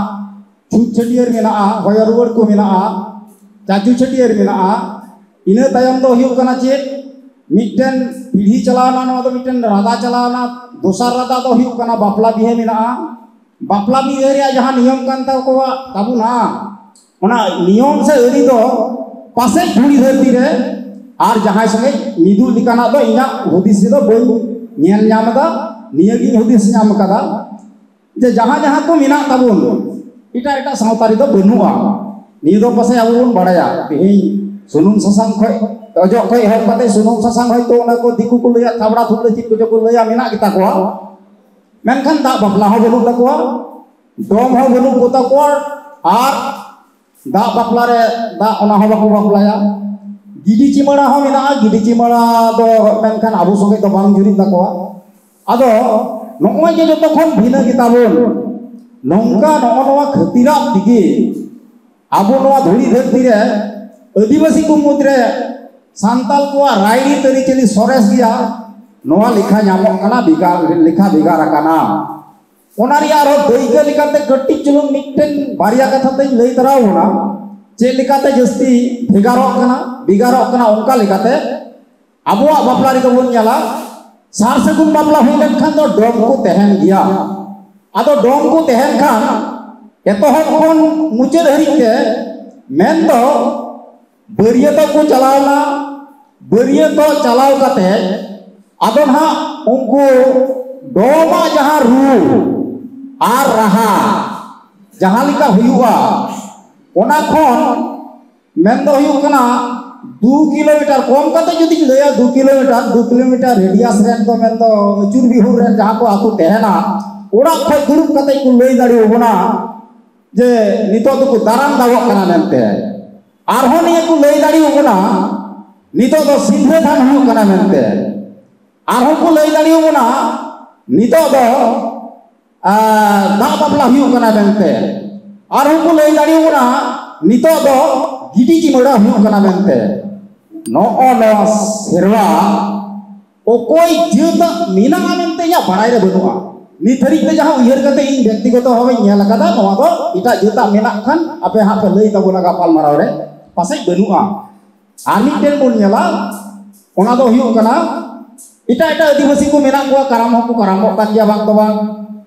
ᱪᱷᱩᱛ ᱪᱷᱟᱹᱴᱭᱟᱹᱨ ᱢᱮᱱᱟᱜᱼᱟ, ᱦᱚᱭᱚ ᱨᱩᱣᱟᱹᱲ ᱠᱚ ᱢᱮᱱᱟᱜᱼᱟ, ᱪᱟᱪᱩ ᱪᱷᱟᱹᱴᱭᱟᱹᱨ ᱢᱮᱱᱟᱜᱼᱟ᱾ ᱤᱱᱟᱹ ᱛᱟᱭᱚᱢ ᱫᱚ ᱦᱩᱭᱩᱜ ᱠᱟᱱᱟ ᱪᱮᱫ, ᱢᱤᱫᱴᱮᱱ ᱯᱤᱲᱦᱤ ᱪᱟᱞᱟᱣᱱᱟ, ᱱᱚᱣᱟ ᱫᱚ ᱢᱤᱫᱴᱮᱱ ᱨᱟᱫᱟ ᱪᱟᱞᱟᱣᱱᱟ, ᱫᱚᱥᱟᱨ ᱨᱟᱫᱟ ᱫᱚ ᱦᱩᱭᱩᱜ ᱠᱟᱱᱟ ᱵᱟᱯᱞᱟ ᱵᱤᱦᱟᱹ ᱢᱮᱱᱟᱜᱼᱟ᱾ ᱵᱟᱯᱞᱟ ᱵᱤᱦᱟᱹ ᱨᱮᱭᱟᱜ ᱡᱟᱦᱟᱸ ᱱᱤᱭᱚᱢ ᱠᱟᱱ ᱛᱟᱠᱚᱣᱟ ᱛᱟᱵᱚᱱᱟ, ᱚᱱᱟ ᱱᱤᱭᱚᱢ ᱥᱮ ᱟᱹᱨᱤ ᱫᱚ ᱯᱟᱥᱮᱡ ᱫᱷᱩᱲᱤ ᱫᱷᱟᱹᱨᱛᱤ ᱨᱮ ᱟᱨ ᱡᱟᱦᱟᱸᱭ ᱥᱚᱸᱜᱮ ᱢᱤᱫᱩᱜ ᱞᱮᱠᱟᱱᱟᱜ ᱫᱚ ᱤᱧᱟᱹᱜ ᱦᱩᱫᱤᱥ ᱨᱮᱫᱚ ᱵᱟᱹᱧ ᱧᱮᱞ ᱧᱟᱢ ᱮᱫᱟ᱾ ᱱᱤᱭᱟᱹᱜᱤᱧ ᱦᱩᱫᱤᱥ ᱧᱟᱢ ᱟᱠᱟᱫᱟ᱾ ᱡᱮ ᱡᱟᱦᱟᱸ ᱡᱟᱦᱟᱸ ᱠᱚ ᱢᱮᱱᱟᱜ ᱛᱟᱵᱚᱱ, ᱮᱴᱟᱜ ᱮᱴᱟᱜ ᱥᱟᱶᱛᱟ ᱨᱮᱫᱚ ᱵᱟᱹᱱᱩᱜᱼᱟ᱾ ᱱᱤᱭᱟᱹ ᱫᱚ ᱯᱟᱥᱮᱡ ᱟᱵᱚ ᱵᱚᱱ ᱵᱟᱲᱟᱭᱟ᱾ ᱛᱮᱦᱮᱧ ᱥᱩᱱᱩᱢ ᱥᱟᱥᱟᱝ ᱠᱷᱚᱡ, ᱚᱡᱚᱜ ᱠᱷᱚᱡ ᱮᱦᱚᱵ ᱠᱟᱛᱮ ᱥᱩᱱᱩᱢ ᱥᱟᱥᱟᱝ ᱦᱚᱭᱛᱳ ᱚᱱᱟ ᱠᱚ ᱫᱤᱠᱩ ᱠᱚ ᱞᱟᱹᱭᱟ, ᱛᱷᱟᱵᱲᱟ ᱛᱷᱩᱵᱲᱟᱹ ᱪᱮᱫ ᱠᱚᱪᱚ ᱠᱚ ᱞᱟᱹᱭᱟ, ᱢᱮᱱᱟᱜ ᱜᱮᱛᱟ ᱠᱚᱣᱟ᱾ ᱢᱮᱱᱠᱷᱟᱱ ᱫᱟᱜ ᱵᱟᱯᱞᱟ ᱦᱚᱸ ᱵᱟᱹᱱᱩᱜ ᱛᱟᱠᱚᱣᱟ, ᱰᱚᱢ ᱦᱚᱸ ᱵᱟᱹᱱᱩᱜ ᱠᱚ ᱛᱟᱠᱚᱣᱟ, ᱟᱨ ᱫᱟᱜ ᱵᱟᱯᱞᱟ ᱨᱮ ᱫᱟᱜ, ᱚᱱᱟ ᱦᱚᱸ ᱵᱟᱠᱚ ᱵᱟᱯᱞᱟᱭᱟ᱾ ᱜᱤᱰᱤ ᱪᱤᱢᱟᱹᱲᱟ ᱦᱚᱸ ᱢᱮᱱᱟᱜᱼᱟ, ᱜᱤᱰᱤ ᱪᱤᱢᱟᱹᱲᱟ ᱫᱚ ᱢᱮᱱᱠᱷᱟᱱ ᱟᱵᱚ ᱥᱚᱸᱜᱮ ᱫᱚ ᱵᱟᱝ ᱡᱩᱨᱤᱜ ᱛᱟᱠᱚᱣᱟ᱾ ᱟᱫᱚ ᱱᱚᱜᱼᱚᱭ ᱡᱮ ᱡᱚᱛᱚ ᱠᱷᱚᱱ ᱵᱷᱤᱱᱟᱹ ᱜᱮᱛᱟ ᱵᱚᱱ, ᱱᱚᱝᱠᱟ ᱱᱚᱜᱼᱚ ᱱᱚᱣᱟ ᱠᱷᱟᱹᱛᱤᱨᱟᱜ ᱛᱮᱜᱮ ᱟᱵᱚ ᱱᱚᱣᱟ ᱫᱷᱩᱲᱤ ᱫᱷᱟᱹᱨᱛᱤ ᱨᱮ ᱟᱹᱫᱤᱵᱟᱹᱥᱤ ᱠᱚ ᱢᱩᱫᱽᱨᱮ ᱥᱟᱱᱛᱟᱞ ᱠᱚᱣᱟᱜ ᱨᱟᱭᱨᱤᱛ ᱟᱹᱨᱤᱪᱟᱹᱞᱤ ᱥᱚᱨᱮᱥ ᱜᱮᱭᱟ, ᱱᱚᱣᱟ ᱞᱮᱠᱷᱟ ᱧᱟᱢᱚᱜ ᱠᱟᱱᱟ, ᱵᱷᱮᱜᱟᱨ, ᱞᱮᱠᱷᱟ ᱵᱷᱮᱜᱟᱨ ᱟᱠᱟᱱᱟ᱾ ᱚᱱᱟ ᱨᱮᱭᱟᱜ ᱟᱨᱦᱚᱸ ᱫᱟᱹᱭᱠᱟᱹ ᱞᱮᱠᱟᱛᱮ ᱠᱟᱹᱴᱤᱡ ᱪᱩᱞᱩᱝ ᱢᱤᱫᱴᱮᱱ ᱵᱟᱨᱭᱟ ᱠᱟᱛᱷᱟ ᱛᱮᱧ ᱞᱟᱹᱭ ᱛᱟᱨᱟ ᱵᱚᱱᱟ, ᱪᱮᱫ ᱞᱮᱠᱟᱛᱮ ᱡᱟᱹᱥᱛᱤ ᱵᱷᱮᱜᱟᱨᱚᱜ ᱠᱟᱱᱟ, ᱵᱷᱮᱜᱟᱨᱚᱜ ᱠᱟᱱᱟ ᱚᱱᱠᱟ ᱞᱮᱠᱟᱛᱮ ᱟᱵᱚᱣᱟᱜ ᱵᱟᱯᱞᱟ ᱨᱮᱫᱚ ᱵᱚᱱ ᱧᱮᱞᱟ, ᱥᱟᱨ ᱥᱟᱹᱜᱩᱱ ᱵᱟᱯᱞᱟ ᱦᱩᱭ ᱞᱮᱱᱠᱷᱟᱱ ᱫᱚ ᱰᱚᱢ ᱠᱚ ᱛᱟᱦᱮᱱ ᱜᱮᱭᱟ᱾ ᱟᱫᱚ ᱰᱚᱢ ᱠᱚ ᱛᱟᱦᱮᱱ ᱠᱷᱟᱱ ᱮᱛᱚᱦᱚᱵ ᱠᱷᱚᱱ ᱢᱩᱪᱟᱹᱫ ᱦᱟᱹᱨᱤᱡ ᱛᱮ ᱢᱮᱱᱫᱚ ᱵᱟᱹᱨᱭᱟᱹᱛᱚᱜ ᱠᱚ ᱪᱟᱞᱟᱣᱱᱟ, ᱵᱟᱹᱨᱭᱟᱹᱛᱚᱜ ᱪᱟᱞᱟᱣ ᱠᱟᱛᱮ ᱟᱫᱚ ᱱᱟᱦᱟᱜ ᱩᱱᱠᱩ ᱰᱚᱢᱟᱜ ᱡᱟᱦᱟᱸ ᱨᱩ ᱟᱨ ᱨᱟᱦᱟ ᱡᱟᱦᱟᱸ ᱞᱮᱠᱟ ᱦᱩᱭᱩᱜᱼᱟ, ᱚᱱᱟ ᱠᱷᱚᱱ ᱢᱮᱱ ᱫᱚ ᱦᱩᱭᱩᱜ ᱠᱟᱱᱟ ᱫᱩ ᱠᱤᱞᱳᱢᱤᱴᱟᱨ, ᱠᱚᱢ ᱠᱟᱛᱮ ᱡᱩᱫᱤᱧ ᱞᱟᱹᱭᱟ, ᱫᱩ ᱠᱤᱞᱳᱢᱤᱴᱟᱨ, ᱫᱩ ᱠᱤᱞᱳᱢᱤᱴᱟᱨ ᱨᱮᱰᱤᱭᱟᱥ ᱨᱮᱱ ᱫᱚ ᱢᱮᱱ ᱫᱚ ᱟᱹᱪᱩᱨ ᱵᱤᱦᱩᱨ ᱨᱮᱱ ᱡᱟᱦᱟᱸ ᱠᱚ ᱟᱹᱛᱩ ᱛᱟᱦᱮᱱᱟ, ᱚᱲᱟᱜ ᱠᱷᱚᱡ ᱫᱩᱲᱩᱵ ᱠᱟᱛᱮ ᱠᱚ ᱞᱟᱹᱭ ᱫᱟᱲᱮᱭᱟᱵᱚᱱᱟ ᱡᱮ ᱱᱤᱛᱚᱜ ᱫᱚᱠᱚ ᱫᱟᱨᱟᱢ ᱫᱟᱵᱚᱜ ᱠᱟᱱᱟ ᱢᱮᱱᱛᱮ᱾ ᱟᱨᱦᱚᱸ ᱱᱤᱭᱟᱹ ᱠᱚ ᱞᱟᱹᱭ ᱫᱟᱲᱮᱭᱟᱵᱚᱱᱟ ᱱᱤᱛᱚᱜ ᱫᱚ ᱥᱤᱸᱫᱽᱨᱟᱹ ᱫᱟᱱ ᱦᱩᱭᱩᱜ ᱠᱟᱱᱟ ᱢᱮᱱᱛᱮ᱾ ᱟᱨᱦᱚᱸ ᱠᱚ ᱞᱟᱹᱭ ᱫᱟᱲᱮᱭᱟᱵᱚᱱᱟ ᱱᱤᱛᱚᱜ ᱫᱚ ᱟᱨ ᱫᱟᱜ ᱵᱟᱯᱞᱟ ᱦᱩᱭᱩᱜ ᱠᱟᱱᱟ ᱢᱮᱱᱛᱮ᱾ ᱟᱨᱦᱚᱸ ᱠᱚ ᱞᱟᱹᱭ ᱫᱟᱲᱮᱭᱟᱵᱚᱱᱟ ᱱᱤᱛᱚᱜ ᱫᱚ ᱜᱤᱰᱤ ᱪᱤᱢᱟᱹᱲᱟ ᱦᱩᱭᱩᱜ ᱠᱟᱱᱟ ᱢᱮᱱᱛᱮ᱾ ᱱᱚᱜᱼᱚ ᱱᱚᱣᱟ ᱥᱮᱨᱣᱟ ᱚᱠᱚᱭ ᱡᱟᱹᱛᱟᱜ ᱢᱮᱱᱟᱜᱼᱟ ᱢᱮᱱᱛᱮ ᱤᱧᱟᱹᱜ ᱵᱟᱲᱟᱭ ᱨᱮ ᱵᱟᱹᱱᱩᱜᱼᱟ᱾ ᱱᱤᱛ ᱫᱷᱟᱹᱨᱤᱡ ᱛᱮ ᱡᱟᱦᱟᱸ ᱩᱭᱦᱟᱹᱨ ᱠᱟᱛᱮ ᱤᱧ ᱵᱮᱠᱛᱤᱜᱚᱛᱚ ᱵᱷᱟᱵᱮᱧ ᱧᱮᱞ ᱟᱠᱟᱫᱟ, ᱱᱚᱣᱟ ᱫᱚ ᱮᱴᱟᱜ ᱡᱟᱹᱛᱟᱜ ᱢᱮᱱᱟᱜ ᱠᱷᱟᱱ ᱟᱯᱮ ᱦᱟᱸᱜ ᱯᱮ ᱞᱟᱹᱭ ᱛᱟᱵᱚᱱᱟ ᱜᱟᱯᱟᱞᱢᱟᱨᱟᱣ ᱨᱮ, ᱯᱟᱥᱮᱡ ᱵᱟᱹᱱᱩᱜᱼᱟ᱾ ᱟᱨ ᱢᱤᱫᱴᱮᱱ ᱵᱚᱱ ᱧᱮᱞᱟ, ᱚᱱᱟ ᱫᱚ ᱦᱩᱭᱩᱜ ᱠᱟᱱᱟ ᱮᱴᱟᱜ ᱮᱴᱟᱜ ᱟᱹᱫᱤᱵᱟᱹᱥᱤ ᱠᱚ ᱢᱮᱱᱟᱜ ᱠᱚᱣᱟ, ᱠᱟᱨᱟᱢ ᱦᱚᱸᱠᱚ ᱠᱟᱨᱟᱢᱚᱜ ᱠᱟᱱ ᱜᱮᱭᱟ, ᱵᱟᱝ ᱫᱚ ᱵᱟᱝ᱾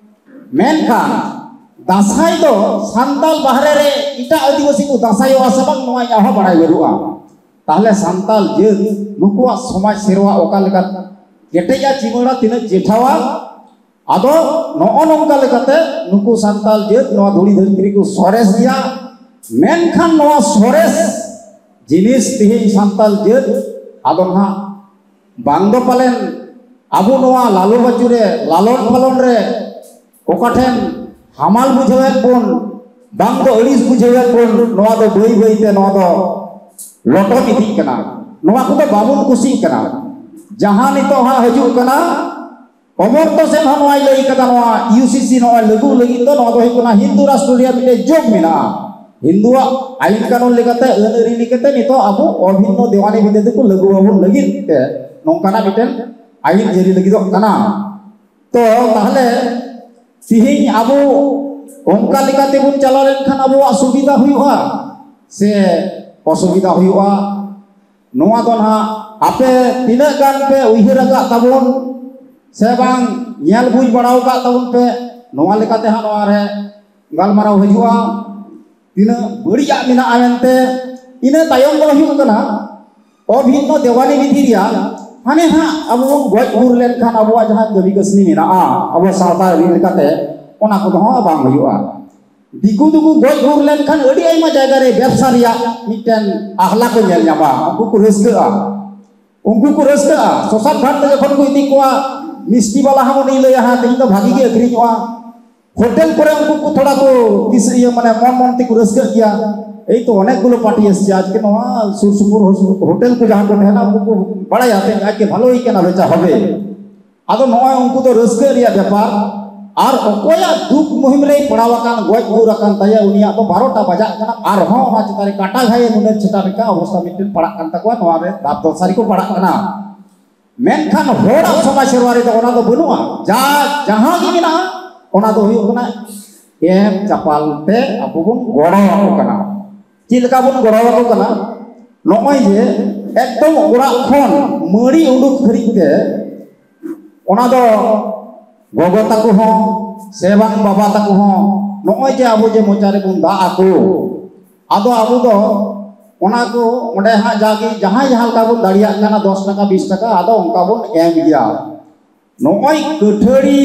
ᱢᱮᱱᱠᱷᱟᱱ ᱫᱟᱸᱥᱟᱭ ᱫᱚ ᱥᱟᱱᱛᱟᱞ ᱵᱟᱦᱨᱮ ᱨᱮ ᱮᱴᱟᱜ ᱟᱹᱫᱤᱵᱟᱹᱥᱤ ᱠᱚ ᱫᱟᱸᱥᱟᱭᱚᱜᱼᱟ ᱥᱮ ᱵᱟᱝ, ᱱᱚᱣᱟ ᱤᱧᱟᱹᱜ ᱦᱚᱸ ᱵᱟᱲᱟᱭ ᱵᱟᱹᱱᱩᱜᱼᱟ᱾ ᱛᱟᱦᱞᱮ ᱥᱟᱱᱛᱟᱞ ᱡᱟᱹᱛ ᱱᱩᱠᱩᱣᱟᱜ ᱥᱚᱢᱟᱡᱽ ᱥᱮᱨᱣᱟ ᱚᱠᱟ ᱞᱮᱠᱟ ᱠᱮᱴᱮᱡᱟ, ᱪᱤᱢᱟᱹᱲᱟ, ᱛᱤᱱᱟᱹᱜ ᱪᱮᱴᱷᱟᱣᱟ, ᱟᱫᱚ ᱱᱚᱜᱼᱚ ᱱᱚᱝᱠᱟ ᱞᱮᱠᱟᱛᱮ ᱱᱩᱠᱩ ᱥᱟᱱᱛᱟᱞ ᱡᱟᱹᱛ ᱱᱚᱣᱟ ᱫᱷᱩᱲᱤ ᱫᱷᱟᱹᱨᱛᱤ ᱨᱮᱠᱚ ᱥᱚᱨᱮᱥ ᱜᱮᱭᱟ᱾ ᱢᱮᱱᱠᱷᱟᱱ ᱱᱚᱣᱟ ᱥᱚᱨᱮᱥ ᱡᱤᱱᱤᱥ ᱛᱮᱦᱮᱧ ᱥᱟᱱᱛᱟᱞ ᱡᱟᱹᱛ ᱟᱫᱚ ᱱᱟᱦᱟᱜ ᱵᱟᱝ ᱫᱚ ᱯᱟᱞᱮᱱ ᱟᱵᱚ ᱱᱚᱣᱟ ᱞᱟᱞᱚ ᱵᱟᱹᱪᱩ ᱨᱮ, ᱞᱟᱞᱚᱱ ᱯᱟᱞᱚᱱ ᱨᱮ ᱚᱠᱟ ᱴᱷᱮᱱ ᱦᱟᱢᱟᱞ ᱵᱩᱡᱷᱟᱹᱣᱮᱫ ᱵᱚᱱ, ᱵᱟᱝ ᱫᱚ ᱟᱹᱲᱤᱥ ᱵᱩᱡᱷᱟᱹᱣᱮᱫ ᱵᱚᱱ, ᱱᱚᱣᱟ ᱫᱚ ᱵᱟᱹᱭ ᱵᱟᱹᱭ ᱛᱮ ᱱᱚᱣᱟ ᱫᱚ ᱞᱚᱴᱚᱢ ᱤᱫᱤᱜ ᱠᱟᱱᱟ᱾ ᱱᱚᱣᱟ ᱠᱚᱫᱚ ᱵᱟᱵᱚᱱ ᱠᱩᱥᱤᱜ ᱠᱟᱱᱟ᱾ ᱡᱟᱦᱟᱸ ᱱᱤᱛᱚᱜ ᱦᱟᱸᱜ ᱦᱤᱡᱩᱜ ᱠᱟᱱᱟ, ᱚᱢᱚᱨᱛᱚ ᱥᱮᱱ ᱦᱚᱸ ᱱᱚᱣᱟᱭ ᱞᱟᱹᱭ ᱠᱟᱫᱟ, ᱱᱚᱣᱟ ᱤᱭᱩ ᱥᱤ ᱥᱤ ᱱᱚᱣᱟ ᱞᱟᱹᱜᱩ ᱞᱟᱹᱜᱤᱫ ᱫᱚ ᱱᱚᱣᱟ ᱫᱚ ᱦᱩᱭᱩᱜ ᱠᱟᱱᱟ ᱦᱤᱱᱫᱩ ᱨᱟᱥᱴᱨᱚ ᱨᱮᱭᱟᱜ ᱢᱤᱫᱴᱮᱱ ᱡᱳᱜᱽ ᱢᱮᱱᱟᱜᱼᱟ᱾ ᱦᱤᱱᱫᱩᱣᱟᱜ ᱟᱹᱭᱤᱱ ᱠᱟᱹᱱᱩᱱ ᱞᱮᱠᱟᱛᱮ, ᱟᱹᱱ ᱟᱹᱨᱤ ᱞᱮᱠᱟᱛᱮ ᱱᱤᱛᱚᱜ ᱟᱵᱚ ᱚᱵᱷᱤᱱᱱᱚ ᱫᱮᱣᱟᱱᱤ ᱵᱤᱫᱷᱤ ᱫᱚᱠᱚ ᱞᱟᱹᱜᱩ ᱟᱵᱚᱱ ᱞᱟᱹᱜᱤᱫ ᱛᱮ ᱱᱚᱝᱠᱟᱱᱟᱜ ᱢᱤᱫᱴᱮᱱ ᱟᱹᱭᱤᱱ ᱡᱟᱹᱨᱤ ᱞᱟᱹᱜᱤᱫᱚᱜ ᱠᱟᱱᱟ᱾ ᱛᱚ ᱛᱟᱦᱞᱮ ᱛᱤᱦᱤᱧ ᱟᱵᱚ ᱚᱱᱠᱟ ᱞᱮᱠᱟ ᱛᱮᱵᱚᱱ ᱪᱟᱞᱟᱣ ᱞᱮᱱᱠᱷᱟᱱ ᱟᱵᱚᱣᱟᱜ ᱥᱩᱵᱤᱫᱷᱟ ᱦᱩᱭᱩᱜᱼᱟ ᱥᱮ ᱚᱥᱩᱵᱤᱫᱷᱟ ᱦᱩᱭᱩᱜᱼᱟ? ᱱᱚᱣᱟ ᱫᱚ ᱱᱟᱦᱟᱜ ᱟᱯᱮ ᱛᱤᱱᱟᱹᱜ ᱜᱟᱱ ᱯᱮ ᱩᱭᱦᱟᱹᱨ ᱟᱠᱟᱫ ᱛᱟᱵᱚᱱ ᱥᱮ ᱵᱟᱝ ᱧᱮᱞ ᱵᱩᱡᱽ ᱵᱟᱲᱟᱣ ᱟᱠᱟᱫ ᱛᱟᱵᱚᱱ ᱯᱮ, ᱱᱚᱣᱟ ᱞᱮᱠᱟᱛᱮ ᱦᱟᱸᱜ ᱱᱚᱣᱟ ᱨᱮ ᱜᱟᱞᱢᱟᱨᱟᱣ ᱦᱤᱡᱩᱜᱼᱟ᱾ ᱛᱤᱱᱟᱹᱜ ᱵᱟᱹᱲᱤᱡᱟᱜ ᱢᱮᱱᱟᱜᱼᱟ ᱢᱮᱱᱛᱮ᱾ ᱤᱱᱟᱹ ᱛᱟᱭᱚᱢ ᱫᱚ ᱦᱩᱭᱩᱜ ᱠᱟᱱᱟ ᱚᱵᱷᱤᱱᱱᱚ ᱫᱮᱣᱟᱱᱤ ᱵᱤᱫᱷᱤ ᱨᱮᱭᱟᱜ ᱦᱟᱱᱮ ᱦᱟᱸᱜ ᱟᱵᱚ ᱵᱚᱱ ᱜᱚᱡ ᱜᱩᱨ ᱞᱮᱱᱠᱷᱟᱱ ᱟᱵᱚᱣᱟᱜ ᱡᱟᱦᱟᱸ ᱠᱟᱹᱢᱤ ᱠᱟᱹᱥᱱᱤ ᱢᱮᱱᱟᱜᱼᱟ ᱟᱵᱚ ᱥᱟᱶᱛᱟ ᱟᱹᱨᱤ ᱞᱮᱠᱟᱛᱮ, ᱚᱱᱟ ᱠᱚᱫᱚ ᱦᱚᱸ ᱵᱟᱝ ᱦᱩᱭᱩᱜᱼᱟ᱾ ᱫᱤᱠᱩ ᱫᱚᱠᱚ ᱜᱚᱡ ᱜᱩᱨ ᱞᱮᱱᱠᱷᱟᱱ ᱟᱹᱰᱤ ᱟᱭᱢᱟ ᱡᱟᱭᱜᱟ ᱨᱮ ᱵᱮᱵᱽᱥᱟ ᱨᱮᱭᱟᱜ ᱢᱤᱫᱴᱮᱱ ᱟᱦᱞᱟ ᱠᱚ ᱧᱮᱞ ᱧᱟᱢᱟ, ᱩᱱᱠᱩ ᱠᱚ ᱨᱟᱹᱥᱠᱟᱹᱜᱼᱟ᱾ ᱩᱱᱠᱩ ᱠᱚ ᱨᱟᱹᱥᱠᱟᱹᱜᱼᱟ᱾ ᱥᱚᱥᱟᱱ ᱜᱷᱟᱴ ᱛᱮ ᱡᱚᱠᱷᱚᱱ ᱠᱚ ᱤᱫᱤ ᱠᱚᱣᱟ, ᱢᱤᱥᱴᱤ ᱵᱟᱞᱟ ᱦᱚᱸ ᱩᱱᱤᱭ ᱞᱟᱹᱭᱟ, "ᱦᱮᱸ, ᱛᱮᱦᱮᱧ ᱫᱚ ᱵᱷᱟᱜᱤ ᱜᱮ ᱟᱹᱠᱷᱨᱤᱧᱚᱜᱼᱟ᱾" ᱦᱳᱴᱮᱞ ᱠᱚᱨᱮ ᱩᱱᱠᱩ ᱠᱚ ᱛᱷᱚᱲᱟ ᱠᱚ ᱠᱤᱥ-, ᱤᱭᱟᱹ, ᱢᱟᱱᱮ ᱢᱚᱱ ᱢᱚᱱ ᱛᱮᱠᱚ ᱨᱟᱹᱥᱠᱟᱹᱜ ᱜᱮᱭᱟ᱾ ᱮᱭ ᱛᱚ ᱚᱱᱮᱠ ᱜᱩᱞᱳ ᱯᱟᱨᱴᱤ ᱮᱥᱮ ᱟᱡᱠᱮ ᱱᱚᱣᱟ ᱥᱩᱨ ᱥᱩᱯᱩᱨ ᱦᱳ-, ᱦᱳᱴᱮᱞ ᱠᱚ ᱡᱟᱦᱟᱸ ᱠᱚ ᱛᱟᱦᱮᱱᱟ, ᱩᱱᱠᱩ ᱠᱚ ᱵᱟᱲᱟᱭᱟ ᱛᱮᱦᱮᱧ ᱟᱡᱠᱮ ᱵᱷᱟᱞᱳ ᱦᱩᱭ ᱠᱟᱱᱟ, ᱵᱮᱪᱟ ᱦᱚᱵᱮ᱾ ᱟᱫᱚ ᱱᱚᱜᱼᱚᱭ ᱩᱱᱠᱩ ᱫᱚ ᱨᱟᱹᱥᱠᱟᱹ ᱨᱮᱭᱟᱜ ᱵᱮᱯᱟᱨ᱾ ᱟᱨ ᱚᱠᱚᱭᱟᱜ ᱫᱩᱠ ᱢᱩᱦᱤᱢ ᱨᱮᱭ ᱯᱟᱲᱟᱣ ᱟᱠᱟᱱ, ᱜᱚᱡ ᱜᱩᱨ ᱟᱠᱟᱱ ᱛᱟᱭᱟ, ᱩᱱᱤᱭᱟᱜ ᱫᱚ ᱵᱟᱨᱚᱴᱟ ᱵᱟᱡᱟᱜ ᱠᱟᱱᱟ, ᱟᱨᱦᱚᱸ ᱚᱱᱟ ᱪᱮᱛᱟᱱ ᱨᱮ ᱠᱟᱴᱟ ᱜᱷᱟᱭᱮ ᱱᱩᱱᱟᱹᱜ ᱪᱮᱛᱟᱱ ᱨᱮ ᱚᱵᱚᱥᱛᱟ ᱢᱤᱫᱴᱮᱱ ᱯᱟᱲᱟᱜ ᱠᱟᱱ ᱛᱟᱠᱚᱣᱟ, ᱱᱚᱣᱟ ᱨᱮ ᱫᱟᱵ ᱫᱚᱥᱟᱨᱤ ᱠᱚ ᱯᱟᱲᱟᱜ ᱠᱟᱱᱟ᱾ ᱢᱮᱱᱠᱷᱟᱱ ᱦᱚᱲᱟᱜ ᱥᱚᱢᱟᱡᱽ ᱥᱮᱨᱣᱟ ᱨᱮᱫᱚ ᱚᱱᱟ ᱫᱚ ᱵᱟᱹᱱᱩᱜᱼᱟ᱾ ᱡᱟ ᱡᱟᱦᱟᱸ ᱜᱮ ᱢᱮᱱᱟᱜᱼᱟ, ᱚᱱᱟ ᱫᱚ ᱦᱩᱭᱩᱜ ᱠᱟᱱᱟ ᱮᱢ ᱪᱟᱯᱟᱞ ᱛᱮ ᱟᱵᱚ ᱵᱚᱱ ᱜᱚᱲᱚ ᱟᱠᱚ ᱠᱟᱱᱟ᱾ ᱪᱮᱫ ᱞᱮᱠᱟ ᱵᱚᱱ ᱜᱚᱲᱚ ᱟᱠᱚ ᱠᱟᱱᱟ? ᱱᱚᱜᱼᱚᱭ ᱡᱮ ᱮᱠᱫᱚᱢ ᱚᱲᱟᱜ ᱠᱷᱚᱱ ᱢᱟᱹᱲᱤ ᱩᱰᱩᱠ ᱫᱷᱟᱹᱨᱤᱡ ᱛᱮ ᱚᱱᱟ ᱫᱚ ᱜᱚᱜᱚ ᱛᱟᱠᱚ ᱦᱚᱸ ᱥᱮ ᱵᱟᱝ ᱵᱟᱵᱟ ᱛᱟᱠᱚ ᱦᱚᱸ, ᱱᱚᱜᱼᱚᱭ ᱡᱮ ᱟᱵᱚ ᱡᱮ ᱢᱚᱪᱟ ᱨᱮᱵᱚᱱ ᱫᱟᱜ ᱟᱠᱚ, ᱟᱫᱚ ᱟᱵᱚ ᱫᱚ ᱚᱱᱟ ᱠᱚ ᱚᱸᱰᱮ ᱦᱟᱸᱜ ᱡᱟᱜᱮ ᱡᱟᱦᱟᱸᱭ ᱡᱟᱦᱟᱸ ᱞᱮᱠᱟ ᱵᱚᱱ ᱫᱟᱲᱮᱭᱟᱜ ᱠᱟᱱᱟ, ᱫᱚᱥ ᱴᱟᱠᱟ, ᱵᱤᱥ ᱴᱟᱠᱟ, ᱟᱫᱚ ᱚᱱᱠᱟ ᱵᱚᱱ ᱮᱢ ᱜᱮᱭᱟ᱾ ᱱᱚᱜᱼᱚᱭ ᱠᱟᱹᱴᱷᱟᱹᱲᱤ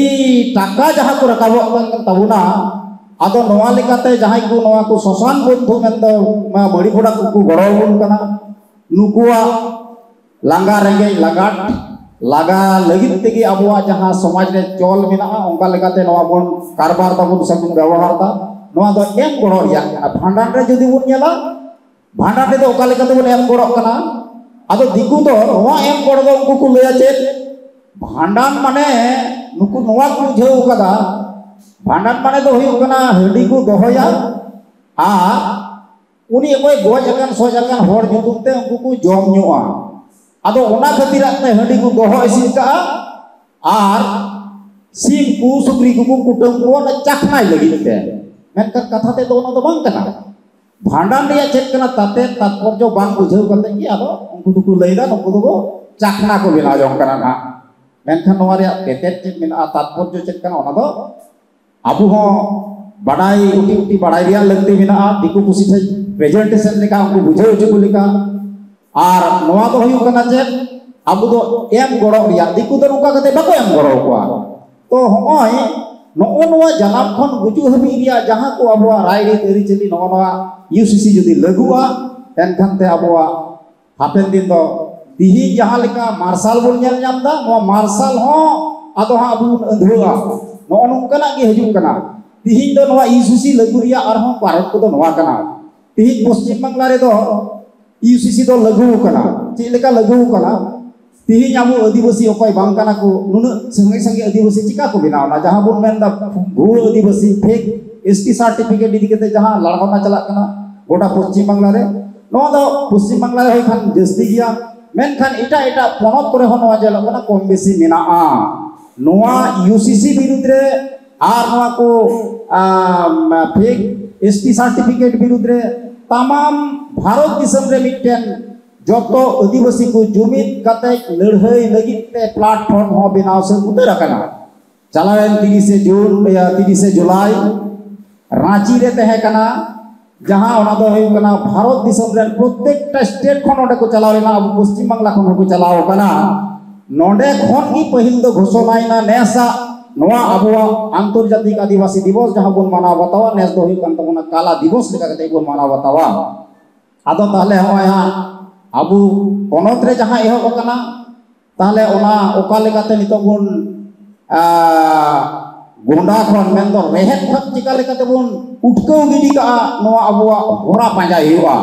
ᱴᱟᱠᱟ ᱡᱟᱦᱟᱸ ᱠᱚ ᱨᱟᱠᱟᱵᱚᱜ ᱠᱟᱱ ᱛᱟᱵᱚᱱᱟ, ᱟᱫᱚ ᱱᱚᱣᱟ ᱞᱮᱠᱟᱛᱮ ᱡᱟᱦᱟᱸᱭ ᱠᱚ ᱱᱚᱣᱟ ᱠᱚ ᱥᱚᱥᱟᱱ ᱵᱚᱱᱫᱷᱩ ᱢᱮᱱᱫᱚ ᱢᱟᱹᱲᱤ ᱯᱷᱚᱲᱟ ᱠᱚᱠᱚ ᱜᱚᱲᱚ ᱟᱵᱚᱱ ᱠᱟᱱᱟ, ᱱᱩᱠᱩᱣᱟᱜ ᱞᱟᱸᱜᱟ ᱨᱮᱸᱜᱮᱡ ᱞᱟᱜᱟᱴ ᱞᱟᱜᱟ ᱞᱟᱹᱜᱤᱫ ᱛᱮᱜᱮ ᱟᱵᱚᱣᱟᱜ ᱡᱟᱦᱟᱸ ᱥᱚᱢᱟᱡᱽ ᱨᱮ ᱪᱚᱞ ᱢᱮᱱᱟᱜᱼᱟ, ᱚᱱᱠᱟ ᱞᱮᱠᱟᱛᱮ ᱱᱚᱣᱟ ᱵᱚᱱ ᱠᱟᱨᱵᱟᱨ ᱫᱟᱵᱚᱱ ᱥᱮ ᱵᱚᱱ ᱵᱮᱵᱚᱦᱟᱨ ᱫᱟ᱾ ᱱᱚᱣᱟ ᱫᱚ ᱮᱢ ᱜᱚᱲᱚ ᱨᱮᱭᱟᱜ ᱠᱟᱱᱟ᱾ ᱵᱷᱟᱸᱰᱟᱱ ᱨᱮ ᱡᱩᱫᱤ ᱵᱚᱱ ᱧᱮᱞᱟ, ᱵᱷᱟᱸᱰᱟᱱ ᱨᱮᱫᱚ ᱚᱠᱟ ᱞᱮᱠᱟ ᱛᱮᱵᱚᱱ ᱮᱢ ᱜᱚᱲᱚᱜ ᱠᱟᱱᱟ? ᱟᱫᱚ ᱫᱤᱠᱩ ᱫᱚ ᱱᱚᱣᱟ ᱮᱢ ᱜᱚᱲᱚ ᱫᱚ ᱩᱱᱠᱩ ᱠᱚ ᱞᱟᱹᱭᱟ ᱪᱮᱫ? ᱵᱷᱟᱸᱰᱟᱱ ᱢᱟᱱᱮ ᱱᱩᱠᱩ ᱱᱚᱣᱟ ᱠᱚ ᱵᱩᱡᱷᱟᱹᱣ ᱠᱟᱫᱟ, ᱵᱷᱟᱸᱰᱟᱱ ᱢᱟᱱᱮ ᱫᱚ ᱦᱩᱭᱩᱜ ᱠᱟᱱᱟ ᱦᱟᱺᱰᱤ ᱠᱚ ᱫᱚᱦᱚᱭᱟ ᱟᱨ ᱩᱱᱤ ᱚᱠᱚᱭ ᱜᱚᱡ ᱟᱠᱟᱱ ᱥᱚᱡ ᱟᱠᱟᱱ ᱦᱚᱲ ᱧᱩᱛᱩᱢ ᱛᱮ ᱩᱱᱠᱩ ᱠᱚ ᱡᱚᱢ ᱧᱩᱜᱼᱟ᱾ ᱟᱫᱚ ᱚᱱᱟ ᱠᱷᱟᱹᱛᱤᱨᱟᱜ ᱛᱮ ᱦᱟᱺᱰᱤ ᱠᱚ ᱫᱚᱦᱚ ᱤᱥᱤᱱ ᱠᱟᱜᱼᱟ ᱟᱨ ᱥᱤᱢ ᱠᱚ ᱥᱩᱠᱨᱤ ᱠᱚᱠᱚ ᱠᱩᱴᱟᱹᱢ ᱠᱚᱣᱟ ᱚᱱᱟ ᱪᱟᱠᱷᱱᱟᱭ ᱞᱟᱹᱜᱤᱫ ᱛᱮ᱾ ᱢᱮᱱᱠᱷᱟᱱ ᱠᱟᱛᱷᱟ ᱛᱮᱫ ᱫᱚ ᱚᱱᱟ ᱫᱚ ᱵᱟᱝ ᱠᱟᱱᱟ᱾ ᱵᱷᱟᱸᱰᱟᱱ ᱨᱮᱭᱟᱜ ᱪᱮᱫ ᱠᱟᱱᱟ ᱛᱟᱛᱮ ᱛᱟᱛᱯᱚᱨᱡᱚ ᱵᱟᱝ ᱵᱩᱡᱷᱟᱹᱣ ᱠᱟᱛᱮ ᱜᱮ ᱟᱫᱚ ᱩᱱᱠᱩ ᱫᱚᱠᱚ ᱞᱟᱹᱭᱫᱟ ᱱᱩᱠᱩ ᱫᱚᱠᱚ ᱪᱟᱠᱷᱱᱟ ᱠᱚ ᱵᱮᱱᱟᱣ ᱡᱚᱝ ᱠᱟᱱᱟ ᱱᱟᱦᱟᱜ᱾ ᱢᱮᱱᱠᱷᱟᱱ ᱱᱚᱣᱟ ᱨᱮᱭᱟᱜ ᱛᱮᱛᱮᱫ ᱪᱮᱫ ᱢᱮᱱᱟᱜᱼᱟ, ᱛᱟᱛᱯᱚᱨᱡᱚ ᱪᱮᱫ ᱠᱟᱱᱟ, ᱚᱱᱟ ᱫᱚ ᱟᱵᱚ ᱦᱚᱸ ᱵᱟᱰᱟᱭ, ᱩᱴᱤ ᱩᱴᱤ ᱵᱟᱰᱟᱭ ᱨᱮᱭᱟᱜ ᱞᱟᱹᱠᱛᱤ ᱢᱮᱱᱟᱜᱼᱟ᱾ ᱫᱤᱠᱩ ᱯᱩᱥᱤ ᱴᱷᱮᱱ ᱯᱨᱮᱡᱮᱱᱴᱮᱥᱚᱱ ᱞᱮᱠᱟ, ᱩᱱᱠᱩ ᱵᱩᱡᱷᱟᱹᱣ ᱦᱚᱪᱚ ᱠᱚ ᱞᱮᱠᱟ᱾ ᱟᱨ ᱱᱚᱣᱟ ᱫᱚ ᱦᱩᱭᱩᱜ ᱠᱟᱱᱟ ᱪᱮᱫ, ᱟᱵᱚ ᱫᱚ ᱮᱢ ᱜᱚᱲᱚ ᱨᱮᱭᱟᱜ, ᱫᱤᱠᱩ ᱫᱚ ᱱᱚᱝᱠᱟ ᱠᱟᱛᱮ ᱵᱟᱠᱚ ᱮᱢ ᱜᱚᱲᱚ ᱟᱠᱚᱣᱟ᱾ ᱛᱚ ᱦᱚᱸᱜᱼᱚᱭ ᱱᱚᱜᱼᱚ ᱱᱚᱣᱟ ᱡᱟᱱᱟᱢ ᱠᱷᱚᱱ ᱜᱩᱡᱩᱜ ᱦᱟᱹᱵᱤᱡ ᱨᱮᱭᱟᱜ ᱡᱟᱦᱟᱸ ᱠᱚ ᱟᱵᱚᱣᱟᱜ ᱨᱟᱭᱨᱤᱛ ᱟᱹᱨᱤᱪᱟᱹᱞᱤ, ᱱᱚᱜᱼᱚ ᱱᱚᱣᱟ ᱤᱭᱩ ᱥᱤ ᱥᱤ ᱡᱩᱫᱤ ᱞᱟᱹᱜᱩᱜᱼᱟ, ᱮᱱᱠᱷᱟᱱ ᱛᱮ ᱟᱵᱚᱣᱟᱜ ᱦᱟᱯᱮᱱ ᱫᱤᱱ ᱫᱚ ᱛᱤᱦᱤᱧ ᱡᱟᱦᱟᱸ ᱞᱮᱠᱟ ᱢᱟᱨᱥᱟᱞ ᱵᱚᱱ ᱧᱮᱞ ᱧᱟᱢ ᱮᱫᱟ, ᱱᱚᱣᱟ ᱢᱟᱨᱥᱟᱞ ᱦᱚᱸ ᱟᱫᱚ ᱦᱟᱸᱜ ᱟᱵᱚ ᱵᱚᱱ ᱟᱹᱸᱫᱷᱟᱹᱜᱼᱟ᱾ ᱱᱚᱜᱼᱚ ᱱᱚᱝᱠᱟᱱᱟᱜ ᱜᱮ ᱦᱤᱡᱩᱜ ᱠᱟᱱᱟ᱾ ᱛᱤᱦᱤᱧ ᱫᱚ ᱱᱚᱣᱟ ᱤᱭᱩ ᱥᱤ ᱥᱤ ᱞᱟᱹᱜᱩ ᱨᱮᱭᱟᱜ ᱟᱨᱦᱚᱸ ᱠᱟᱨᱚᱱ ᱠᱚᱫᱚ ᱱᱚᱣᱟ ᱠᱟᱱᱟ᱾ ᱛᱤᱦᱤᱧ ᱯᱚᱥᱪᱤᱢ ᱵᱟᱝᱞᱟ ᱨᱮᱫᱚ ᱤᱭᱩ ᱥᱤ ᱥᱤ ᱫᱚ ᱞᱟᱹᱜᱩ ᱠᱟᱱᱟ᱾ ᱪᱮᱫ ᱞᱮᱠᱟ ᱞᱟᱹᱜᱩ ᱠᱟᱱᱟ? ᱛᱤᱦᱤᱧ ᱟᱵᱚ ᱟᱹᱫᱤᱵᱟᱹᱥᱤ ᱚᱠᱚᱭ ᱵᱟᱝ ᱠᱟᱱᱟ ᱠᱚ, ᱱᱩᱱᱟᱹᱜ ᱥᱟᱸᱜᱮ ᱥᱟᱸᱜᱮ ᱟᱹᱫᱤᱵᱟᱹᱥᱤ ᱪᱤᱠᱟ ᱠᱚ ᱵᱮᱱᱟᱣ ᱮᱱᱟ? ᱡᱟᱦᱟᱸ ᱵᱚᱱ ᱢᱮᱱᱫᱟ ᱵᱷᱩᱣᱟᱹ ᱟᱹᱫᱤᱵᱟᱹᱥᱤ, ᱯᱷᱮᱠ ᱮᱥ ᱴᱤ ᱥᱟᱨᱴᱤᱯᱷᱤᱠᱮᱴ ᱤᱫᱤ ᱠᱟᱛᱮ ᱡᱟᱦᱟᱸ ᱞᱟᱲᱟᱣᱱᱟ ᱪᱟᱞᱟᱜ ᱠᱟᱱᱟ ᱜᱚᱴᱟ ᱯᱚᱥᱪᱤᱢ ᱵᱟᱝᱞᱟ ᱨᱮ, ᱱᱚᱣᱟ ᱫᱚ ᱯᱚᱥᱪᱤᱢ ᱵᱟᱝᱞᱟ ᱨᱮ ᱦᱩᱭ ᱠᱷᱟᱱ ᱡᱟᱹᱥᱛᱤ ᱜᱮᱭᱟ᱾ ᱢᱮᱱᱠᱷᱟᱱ ᱮᱴᱟᱜ ᱮᱴᱟᱜ ᱯᱚᱱᱚᱛ ᱠᱚᱨᱮ ᱦᱚᱸ ᱱᱚᱣᱟ ᱧᱮᱞᱚᱜ ᱠᱟᱱᱟ, ᱠᱚᱢ ᱵᱮᱥᱤ ᱢᱮᱱᱟᱜᱼᱟ᱾ ᱱᱚᱣᱟ ᱤᱭᱩ ᱥᱤ ᱥᱤ ᱵᱤᱨᱩᱫᱽ ᱨᱮ ᱟᱨ ᱱᱚᱣᱟ ᱠᱚ ᱯᱷᱮᱠ ᱮᱥ ᱴᱤ ᱥᱟᱨᱴᱤᱯᱷᱤᱠᱮᱴ ᱵᱤᱨᱩᱫᱽ ᱨᱮ ᱛᱟᱢᱟᱢ ᱵᱷᱟᱨᱚᱛ ᱫᱤᱥᱚᱢ ᱨᱮ ᱢᱤᱫᱴᱮᱱ ᱡᱚᱛᱚ ᱟᱹᱫᱤᱵᱟᱹᱥᱤ ᱠᱚ ᱡᱩᱢᱤᱫ ᱠᱟᱛᱮ ᱞᱟᱹᱲᱦᱟᱹᱭ ᱞᱟᱹᱜᱤᱫ ᱛᱮ ᱯᱞᱟᱴᱯᱷᱚᱨᱢ ᱦᱚᱸ ᱵᱮᱱᱟᱣ ᱥᱟᱹᱛ ᱩᱛᱟᱹᱨ ᱟᱠᱟᱱᱟ᱾ ᱪᱟᱞᱟᱣᱮᱱ ᱛᱤᱨᱤᱥᱮ ᱡᱩᱱ, ᱤᱭᱟᱹ, ᱛᱤᱨᱤᱥᱮ ᱡᱩᱞᱟᱭ ᱨᱟᱸᱪᱤ ᱨᱮ ᱛᱟᱦᱮᱸ ᱠᱟᱱᱟ, ᱡᱟᱦᱟᱸ ᱚᱱᱟ ᱫᱚ ᱦᱩᱭᱩᱜ ᱠᱟᱱᱟ ᱵᱷᱟᱨᱚᱛ ᱫᱤᱥᱚᱢ ᱨᱮᱱ ᱯᱨᱚᱛᱮᱠᱴᱟ ᱥᱴᱮᱴ ᱠᱷᱚᱱ ᱚᱸᱰᱮ ᱠᱚ ᱪᱟᱞᱟᱣ ᱞᱮᱱᱟ, ᱟᱵᱚ ᱯᱚᱥᱪᱤᱢ ᱵᱟᱝᱞᱟ ᱠᱷᱚᱱ ᱦᱚᱸᱠᱚ ᱪᱟᱞᱟᱣ ᱠᱟᱱᱟ᱾ ᱱᱚᱸᱰᱮ ᱠᱷᱚᱱ ᱜᱮ ᱯᱟᱹᱦᱤᱞ ᱫᱚ ᱜᱷᱳᱥᱚᱱᱟᱭᱮᱱᱟ ᱱᱮᱥᱟᱜ ᱱᱚᱣᱟ ᱟᱵᱚᱣᱟᱜ ᱟᱱᱛᱚᱨᱡᱟᱛᱤᱠ ᱟᱹᱫᱤᱵᱟᱹᱥᱤ ᱫᱤᱵᱚᱥ ᱡᱟᱦᱟᱸ ᱵᱚᱱ ᱢᱟᱱᱟᱣ ᱵᱟᱛᱟᱣᱟ, ᱱᱮᱥ ᱫᱚ ᱦᱩᱭᱩᱜ ᱠᱟᱱ ᱛᱟᱵᱚᱱᱟ ᱠᱟᱞᱟ ᱫᱤᱵᱚᱥ ᱞᱮᱠᱟ ᱠᱟᱛᱮ ᱵᱚᱱ ᱢᱟᱱᱟᱣ ᱵᱟᱛᱟᱣᱟ᱾ ᱟᱫᱚ ᱛᱟᱦᱞᱮ ᱦᱚᱸᱜᱼᱚᱭ ᱦᱟᱸᱜ ᱟᱵᱚ ᱯᱚᱱᱚᱛ ᱨᱮ ᱡᱟᱦᱟᱸ ᱮᱦᱚᱵ ᱟᱠᱟᱱᱟ, ᱛᱟᱦᱞᱮ ᱚᱱᱟ ᱚᱠᱟ ᱞᱮᱠᱟᱛᱮ ᱱᱤᱛᱚᱜ ᱵᱚᱱ, ᱟ, ᱜᱚᱸᱰᱟ ᱠᱷᱚᱱ ᱢᱮᱱᱫᱚ ᱨᱮᱦᱮᱫ ᱠᱷᱚᱱ ᱪᱤᱠᱟ ᱞᱮᱠᱟᱛᱮ ᱵᱚᱱ ᱩᱴᱠᱟᱹᱣ ᱜᱤᱰᱤ ᱠᱟᱜᱼᱟ, ᱱᱚᱣᱟ ᱟᱵᱚᱣᱟᱜ ᱦᱚᱨᱟ ᱯᱟᱸᱡᱟᱭ ᱦᱩᱭᱩᱜᱼᱟ᱾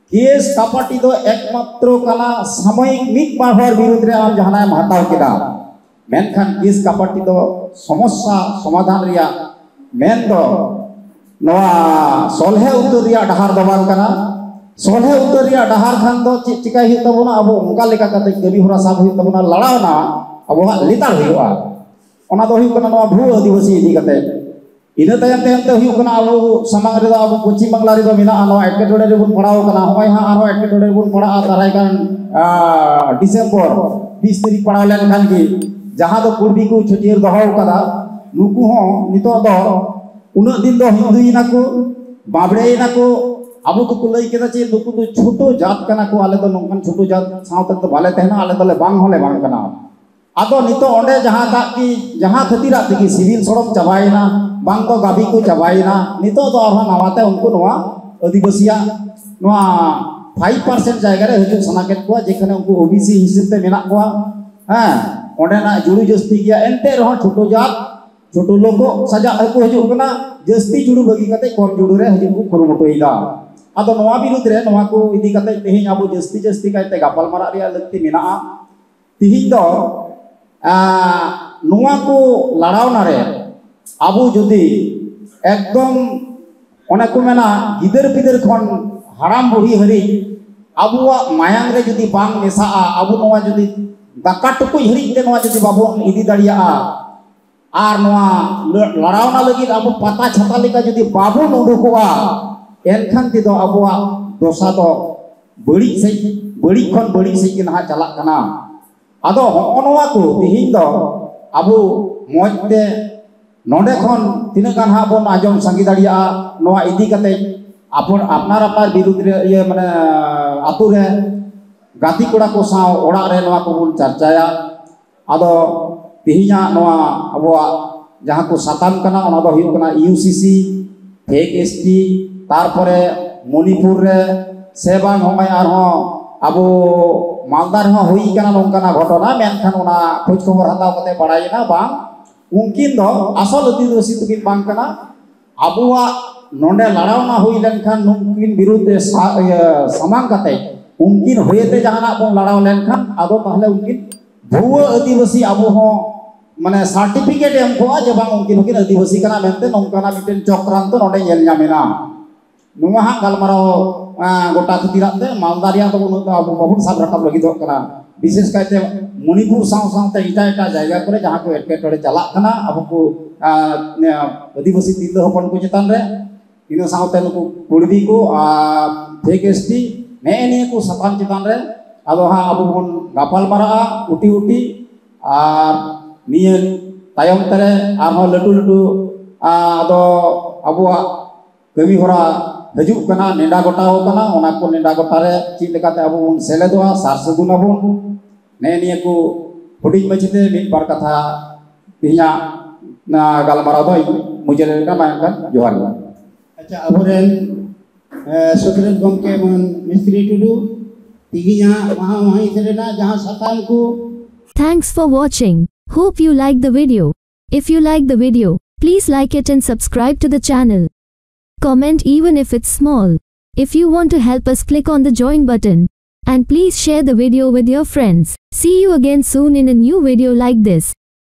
ᱠᱮᱥ ᱠᱟᱯᱟᱴᱤ ᱫᱚ ᱮᱠᱢᱟᱛᱨᱚ ᱠᱟᱱᱟ ᱥᱟᱢᱚᱭᱤᱠ ᱢᱤᱫ ᱵᱟᱨ ᱦᱚᱲ ᱵᱤᱨᱩᱫᱽ ᱨᱮ ᱟᱢ ᱡᱟᱦᱟᱱᱟᱜ ᱮᱢ ᱦᱟᱛᱟᱣ ᱠᱮᱫᱟ, ᱢᱮᱱᱠᱷᱟᱱ ᱠᱮᱥ ᱠᱟᱯᱟᱴᱤ ᱫᱚ ᱥᱚᱢᱚᱥᱥᱟ ᱥᱚᱢᱟᱫᱷᱟᱱ ᱨᱮᱭᱟᱜ ᱢᱮᱱᱫᱚ ᱱᱚᱣᱟ ᱥᱚᱞᱦᱮ ᱩᱛᱟᱹᱨ ᱨᱮᱭᱟᱜ ᱰᱟᱦᱟᱨ ᱫᱚ ᱵᱟᱝ ᱠᱟᱱᱟ᱾ ᱥᱚᱞᱦᱮ ᱩᱛᱟᱹᱨ ᱨᱮᱭᱟᱜ ᱰᱟᱦᱟᱨ ᱠᱷᱟᱱ ᱫᱚ ᱪᱮᱫ ᱪᱤᱠᱟᱹᱭ ᱦᱩᱭᱩᱜ ᱛᱟᱵᱚᱱᱟ? ᱟᱵᱚ ᱚᱱᱠᱟ ᱞᱮᱠᱟ ᱠᱟᱛᱮ ᱠᱟᱹᱢᱤ ᱦᱚᱨᱟ ᱥᱟᱵ ᱦᱩᱭᱩᱜ ᱛᱟᱵᱚᱱᱟ, ᱞᱟᱲᱟᱣᱱᱟ ᱟᱵᱚᱣᱟᱜ ᱞᱮᱛᱟᱲ ᱦᱩᱭᱩᱜᱼᱟ᱾ ᱚᱱᱟ ᱫᱚ ᱦᱩᱭᱩᱜ ᱠᱟᱱᱟ ᱱᱚᱣᱟ ᱵᱷᱩ ᱟᱹᱫᱤᱵᱟᱹᱥᱤ ᱤᱫᱤ ᱠᱟᱛᱮ᱾ ᱤᱱᱟᱹ ᱛᱟᱭᱚᱢ ᱛᱟᱭᱚᱢ ᱛᱮ ᱦᱩᱭᱩᱜ ᱠᱟᱱᱟ ᱟᱵᱚ ᱥᱟᱢᱟᱝ ᱨᱮᱫᱚ ᱟᱵᱚ ᱯᱚᱪᱷᱤᱢ ᱵᱟᱝᱞᱟ ᱨᱮᱫᱚ ᱢᱮᱱᱟᱜᱼᱟ, ᱱᱚᱣᱟ ᱮᱴᱠᱮᱴᱚᱬᱮ ᱨᱮᱵᱚᱱ ᱯᱟᱲᱟᱣ ᱠᱟᱱᱟ᱾ ᱱᱚᱜᱼᱚᱭ ᱦᱟᱸᱜ ᱟᱨᱦᱚᱸ ᱮᱴᱠᱮᱴᱚᱬᱮ ᱨᱮᱵᱚᱱ ᱯᱟᱲᱟᱜᱼᱟ ᱫᱟᱨᱟᱭ ᱠᱟᱱ, ᱟᱨ, ᱰᱤᱥᱮᱢᱵᱚᱨ ᱵᱤᱥ ᱛᱟᱹᱨᱤᱠᱷ ᱯᱟᱲᱟᱣ ᱞᱮᱱᱠᱷᱟᱱ ᱜᱮ, ᱡᱟᱦᱟᱸ ᱫᱚ ᱠᱩᱲᱵᱤ ᱠᱚ ᱪᱷᱟᱹᱴᱭᱟᱹᱨ ᱫᱚᱦᱚ ᱠᱟᱫᱟ, ᱱᱩᱠᱩ ᱦᱚᱸ ᱱᱤᱛᱚᱜ ᱫᱚ ᱩᱱᱟᱹᱜ ᱫᱤᱱ ᱫᱚ ᱦᱤᱱᱫᱩᱭᱮᱱᱟ ᱠᱚ, ᱵᱟᱸᱵᱲᱮᱭᱮᱱᱟ ᱠᱚ᱾ ᱟᱵᱚ ᱫᱚᱠᱚ ᱞᱟᱹᱭ ᱠᱮᱫᱟ ᱪᱮ ᱱᱩᱠᱩ ᱫᱚ ᱪᱷᱳᱴᱳ ᱡᱟᱛ ᱠᱟᱱᱟ ᱠᱚ, ᱟᱞᱮ ᱫᱚ ᱱᱚᱝᱠᱟᱱ ᱪᱷᱳᱴᱳ ᱡᱟᱛ ᱥᱟᱶ ᱛᱮᱫᱚ ᱵᱟᱞᱮ ᱛᱟᱦᱮᱱᱟ, ᱟᱞᱮ ᱫᱚᱞᱮ ᱵᱟᱝ ᱦᱚᱸᱞᱮ ᱵᱟᱝ ᱠᱟᱱᱟ᱾ ᱟᱫᱚ ᱱᱤᱛᱚᱜ ᱚᱸᱰᱮ ᱡᱟᱦᱟᱸ ᱛᱟᱜ ᱠᱤ, ᱡᱟᱦᱟᱸ ᱠᱷᱟᱹᱛᱤᱨᱟᱜ ᱛᱮᱜᱮ ᱥᱤᱵᱤᱞ ᱥᱚᱲᱚᱢ ᱪᱟᱵᱟᱭᱮᱱᱟ, ᱵᱟᱝ ᱫᱚ ᱜᱟᱹᱵᱤ ᱠᱚ ᱪᱟᱵᱟᱭᱮᱱᱟ, ᱱᱤᱛᱚᱜ ᱫᱚ ᱟᱨᱦᱚᱸ ᱱᱟᱣᱟᱛᱮ ᱩᱱᱠᱩ ᱱᱚᱣᱟ ᱟᱹᱫᱤᱵᱟᱹᱥᱤᱭᱟᱜ ᱱᱚᱣᱟ ᱯᱷᱟᱭᱤᱵᱷ ᱯᱟᱨᱥᱮᱱᱴ ᱡᱟᱭᱜᱟ ᱨᱮ ᱦᱤᱡᱩᱜ ᱥᱟᱱᱟ ᱠᱮᱫ ᱠᱚᱣᱟ, ᱡᱮᱠᱷᱟᱱᱮ ᱩᱱᱠᱩ ᱳ ᱵᱤ ᱥᱤ ᱦᱤᱥᱟᱹᱵ ᱛᱮ ᱢᱮᱱᱟᱜ ᱠᱚᱣᱟ᱾ ᱦᱮᱸ, ᱚᱸᱰᱮᱱᱟᱜ ᱡᱩᱲᱩ ᱡᱟᱹᱥᱛᱤ ᱜᱮᱭᱟ, ᱮᱱᱛᱮ ᱨᱮᱦᱚᱸ ᱪᱷᱳᱴᱳ ᱡᱟᱛ, ᱪᱷᱳᱴᱳ ᱞᱳᱠ ᱥᱟᱡᱟᱜ ᱦᱚᱸᱠᱚ ᱦᱤᱡᱩᱜ ᱠᱟᱱᱟ, ᱡᱟᱹᱥᱛᱤ ᱡᱩᱲᱩ ᱵᱟᱹᱜᱤ ᱠᱟᱛᱮ ᱠᱚᱢ ᱡᱩᱲᱩ ᱨᱮ ᱦᱤᱡᱩᱜ ᱠᱚ ᱠᱩᱨᱩᱢᱩᱴᱩᱭᱮᱫᱟ᱾ ᱟᱫᱚ ᱱᱚᱣᱟ ᱵᱤᱨᱩᱫᱽ ᱨᱮ ᱱᱚᱣᱟ ᱠᱚ ᱤᱫᱤ ᱠᱟᱛᱮ ᱛᱮᱦᱮᱧ ᱟᱵᱚ ᱡᱟᱹᱥᱛᱤ ᱡᱟᱹᱥᱛᱤ ᱠᱟᱭᱛᱮ ᱜᱟᱯᱟᱞ ᱢᱟᱨᱟᱜ ᱨᱮᱭᱟᱜ ᱞᱟᱹᱠᱛᱤ ᱢᱮᱱᱟᱜᱼᱟ᱾ ᱛᱤᱦᱤᱧ ᱫᱚ, ᱟ, ᱱᱚᱣᱟ ᱠᱚ ᱞᱟᱲᱟᱣᱱᱟ ᱨᱮ ᱟᱵᱚ ᱡᱩᱫᱤ ᱮᱠᱫᱚᱢ ᱚᱱᱮ ᱠᱚ ᱢᱮᱱᱟ ᱜᱤᱫᱟᱹᱨ ᱯᱤᱫᱟᱹᱨ ᱠᱷᱚᱱ ᱦᱟᱲᱟᱢ ᱵᱩᱲᱦᱤ ᱦᱟᱹᱨᱤᱡ ᱟᱵᱚᱣᱟᱜ ᱢᱟᱭᱟᱝ ᱨᱮ ᱡᱩᱫᱤ ᱵᱟᱝ ᱢᱮᱥᱟᱜᱼᱟ, ᱟᱵᱚ ᱱᱚᱣᱟ ᱡᱩᱫᱤ ᱫᱟᱠᱟ ᱴᱩᱠᱩᱡ ᱦᱟᱹᱨᱤᱡ ᱛᱮ ᱱᱚᱣᱟ ᱡᱩᱫᱤ ᱵᱟᱵᱚᱱ ᱤᱫᱤ ᱫᱟᱲᱮᱭᱟᱜᱼᱟ, ᱟᱨ ᱱᱚᱣᱟ ᱞᱟᱹ- ᱞᱟᱲᱟᱣᱱᱟ ᱞᱟᱹᱜᱤᱫ ᱟᱵᱚ ᱯᱟᱛᱟ ᱪᱷᱟᱛᱟ ᱞᱮᱠᱟ ᱡᱩᱫᱤ ᱵᱟᱵᱚᱱ ᱩᱰᱩᱠᱚᱜᱼᱟ, ᱮᱱᱠᱷᱟᱱ ᱛᱮᱫᱚ ᱟᱵᱚᱣᱟᱜ ᱫᱚᱥᱟ ᱫᱚ ᱵᱟᱹᱲᱤᱡ ᱥᱮᱫ, ᱵᱟᱹᱲᱤᱡ ᱠᱷᱚᱱ ᱵᱟᱹᱲᱤᱡ ᱥᱮᱫ ᱜᱮ ᱱᱟᱦᱟᱜ ᱪᱟᱞᱟᱜ ᱠᱟᱱᱟ᱾ ᱟᱫᱚ ᱦᱚᱸᱜᱼᱚ ᱱᱚᱣᱟ ᱠᱚ ᱛᱤᱦᱤᱧ ᱫᱚ ᱟᱵᱚ ᱢᱚᱡᱽ ᱛᱮ ᱱᱚᱰᱮ ᱠᱷᱚᱱ ᱛᱤᱱᱟᱹᱜ ᱜᱟᱱ ᱦᱟᱸᱜ ᱵᱚᱱ ᱟᱸᱡᱚᱢ ᱥᱟᱸᱜᱮ ᱫᱟᱲᱮᱭᱟᱜᱼᱟ, ᱱᱚᱣᱟ ᱤᱫᱤ ᱠᱟᱛᱮ ᱟᱯᱚᱱ ᱟᱯᱱᱟᱨ ᱟᱯᱱᱟᱨ ᱵᱤᱨᱩᱫᱽ ᱨᱮ ᱤᱭᱟᱹ ᱢᱟᱱᱮ ᱟᱛᱳ ᱨᱮ ᱜᱟᱛᱮ ᱠᱚᱲᱟ ᱠᱚ ᱥᱟᱶ ᱚᱲᱟᱜ ᱨᱮ ᱱᱚᱣᱟ ᱠᱚᱵᱚᱱ ᱪᱟᱨᱪᱟᱭᱟ᱾ ᱟᱫᱚ ᱛᱮᱦᱮᱧᱟᱜ ᱱᱚᱣᱟ ᱟᱵᱚᱣᱟᱜ ᱡᱟᱦᱟᱸ ᱠᱚ ᱥᱟᱛᱟᱢ ᱠᱟᱱᱟ, ᱚᱱᱟ ᱫᱚ ᱦᱩᱭᱩᱜ ᱠᱟᱱᱟ ᱤᱭᱩ ᱥᱤ ᱥᱤ, ᱯᱷᱮᱠ ᱮᱥ ᱴᱤ, ᱛᱟᱨᱯᱚᱨᱮ ᱢᱚᱱᱤᱯᱩᱨ ᱨᱮ ᱥᱮ ᱵᱟᱝ ᱦᱚᱸᱜᱼᱚᱭ ᱟᱨᱦᱚᱸ ᱟᱵᱚ ᱢᱟᱞᱫᱟ ᱨᱮᱦᱚᱸ ᱦᱩᱭ ᱠᱟᱱᱟ ᱱᱚᱝᱠᱟᱱᱟᱜ ᱜᱷᱚᱴᱚᱱᱟ, ᱢᱮᱱᱠᱷᱟᱱ ᱚᱱᱟ ᱠᱷᱳᱡᱽ ᱠᱷᱚᱵᱚᱨ ᱦᱟᱛᱟᱣ ᱠᱟᱛᱮ ᱵᱟᱲᱟᱭᱮᱱᱟ ᱵᱟᱝ ᱩᱱᱠᱤᱱ ᱫᱚ ᱟᱥᱚᱞ ᱟᱹᱫᱤᱵᱟᱹᱥᱤ ᱫᱚᱠᱤᱱ ᱵᱟᱝ ᱠᱟᱱᱟ᱾ ᱟᱵᱚᱣᱟᱜ ᱱᱚᱰᱮ ᱞᱟᱲᱟᱣᱱᱟ ᱦᱩᱭ ᱞᱮᱱᱠᱷᱟᱱ ᱱᱩᱠᱤᱱ ᱵᱤᱨᱩᱫᱽ ᱨᱮ ᱥᱟ- ᱤᱭᱟᱹ ᱥᱟᱢᱟᱝ ᱠᱟᱛᱮ ᱩᱱᱠᱤᱱ ᱦᱚᱭᱮᱛᱮ ᱡᱟᱦᱟᱱᱟᱜ ᱵᱚᱱ ᱞᱟᱲᱟᱣ ᱞᱮᱱᱠᱷᱟᱱ ᱟᱫᱚ ᱛᱟᱦᱚᱞᱮ ᱩᱱᱠᱤᱱ ᱵᱷᱩᱣᱟᱹ ᱟᱹᱫᱤᱵᱟᱹᱥᱤ ᱟᱵᱚ ᱦᱚᱸ ᱢᱟᱱᱮ ᱥᱟᱨᱴᱤᱯᱷᱤᱠᱮᱴ ᱮᱢ ᱠᱚᱜᱼᱟ ᱡᱮ ᱵᱟᱝ ᱩᱱᱠᱤᱱ ᱦᱚᱸᱠᱤᱱ ᱟᱹᱫᱤᱵᱟᱹᱥᱤ ᱠᱟᱱᱟ ᱢᱮᱱᱛᱮ ᱱᱚᱝᱠᱟᱱᱟᱜ ᱢᱤᱫᱴᱮᱱ ᱪᱚᱠᱨᱟᱱᱛᱚ ᱱᱚᱰᱮ ᱧᱮᱞ ᱧᱟᱢ ᱮᱱᱟ᱾ ᱱᱚᱣᱟ ᱦᱟᱸᱜ ᱜᱟᱞᱢᱟᱨᱟᱣ ᱜᱚᱴᱟ ᱠᱷᱟᱹᱛᱤᱨᱟᱜ ᱛᱮ ᱢᱟᱞᱫᱟ ᱨᱮᱭᱟᱜ ᱫᱚ ᱩᱱᱟᱹᱜ ᱫᱚ ᱟᱵᱚ ᱵᱟᱵᱚᱱ ᱥᱟᱵ ᱨᱟᱠᱟᱵ ᱞᱟᱹᱜᱤᱫᱚᱜ ᱠᱟᱱᱟ᱾ ᱵᱤᱥᱮᱥ ᱠᱟᱭᱛᱮ ᱢᱚᱱᱤᱯᱩᱨ ᱥᱟᱶ ᱥᱟᱶᱛᱮ ᱮᱴᱟᱜ ᱮᱴᱟᱜ ᱡᱟᱭᱜᱟ ᱠᱚᱨᱮ ᱡᱟᱦᱟᱸ ᱠᱚ ᱮᱴᱠᱮᱴᱚᱬᱮ ᱪᱟᱞᱟᱜ ᱠᱟᱱᱟ ᱟᱵᱚ ᱠᱚ ᱟᱹᱫᱤᱵᱟᱹᱥᱤ ᱛᱤᱨᱞᱟᱹ ᱦᱚᱯᱚᱱ ᱠᱚ ᱪᱮᱛᱟᱱ ᱨᱮ, ᱤᱱᱟᱹ ᱥᱟᱶᱛᱮ ᱱᱩᱠᱩ ᱠᱩᱲᱵᱤ ᱠᱚ ᱟᱨ ᱯᱷᱮᱠ ᱮᱥ ᱴᱤ ᱱᱮᱜᱼᱮ ᱱᱤᱭᱟᱹ ᱠᱚ ᱥᱟᱛᱟᱢ ᱪᱮᱛᱟᱱ ᱨᱮ ᱟᱫᱚ ᱦᱟᱸᱜ ᱟᱵᱚ ᱵᱚᱱ ᱜᱟᱯᱟᱞ ᱢᱟᱨᱟᱜᱼᱟ ᱩᱴᱤ ᱩᱴᱤ᱾ ᱟᱨ ᱱᱤᱭᱟᱹ ᱛᱟᱭᱚᱢ ᱛᱮᱨᱮ ᱟᱨᱦᱚᱸ ᱞᱟᱹᱴᱩ ᱞᱟᱹᱴᱩ ᱟᱫᱚ ᱟᱵᱚᱣᱟᱜ ᱠᱟᱹᱢᱤ ᱦᱚᱨᱟ ᱦᱤᱡᱩᱜ ᱠᱟᱱᱟ, ᱱᱮᱰᱟ ᱜᱚᱴᱟᱣ ᱠᱟᱱᱟ, ᱚᱱᱟ ᱠᱚ ᱱᱮᱰᱟ ᱜᱚᱴᱟ ᱨᱮ ᱪᱮᱫ ᱞᱮᱠᱟᱛᱮ ᱟᱵᱚ ᱵᱚᱱ ᱥᱮᱞᱮᱫᱚᱜᱼᱟ, ᱥᱟᱨ ᱥᱟᱹᱜᱩᱱ ᱟᱵᱚᱱ᱾ ᱱᱮᱜᱼᱮ ᱱᱤᱭᱟᱹ ᱠᱚ ᱦᱩᱰᱤᱧ ᱢᱟᱪᱷᱟᱛᱮ ᱢᱤᱫ ᱵᱟᱨ ᱠᱟᱛᱷᱟ ᱛᱮᱦᱮᱧᱟᱜ ᱜᱟᱞᱢᱟᱨᱟᱣ ᱫᱚ ᱢᱩᱪᱟᱹᱫ ᱞᱮᱱᱟ᱾ ᱢᱟ ᱮᱱᱠᱷᱟᱱ ᱡᱚᱦᱟᱨ ᱜᱮ᱾ ᱟᱪᱪᱷᱟ, ᱟᱵᱚᱨᱮᱱ ᱥᱩᱛᱨᱮᱛ ᱜᱚᱢᱠᱮ ᱢᱟᱱ ᱢᱤᱥᱛᱨᱤ ᱴᱩᱰᱩ ᱛᱮᱦᱮᱧᱟᱜ ᱢᱟᱦᱟ ᱢᱟᱹᱦᱤᱛ ᱨᱮᱱᱟᱜ ᱡᱟᱦᱟᱸ ᱥᱟᱛᱟᱢ ᱠᱚ Thanks for watching. Hope you like the video. If you like the video, please like it and subscribe to the channel. Comment even if it's small. If you want to help us, click on the join button. And please share the video with your friends. See you again soon in a new video like this.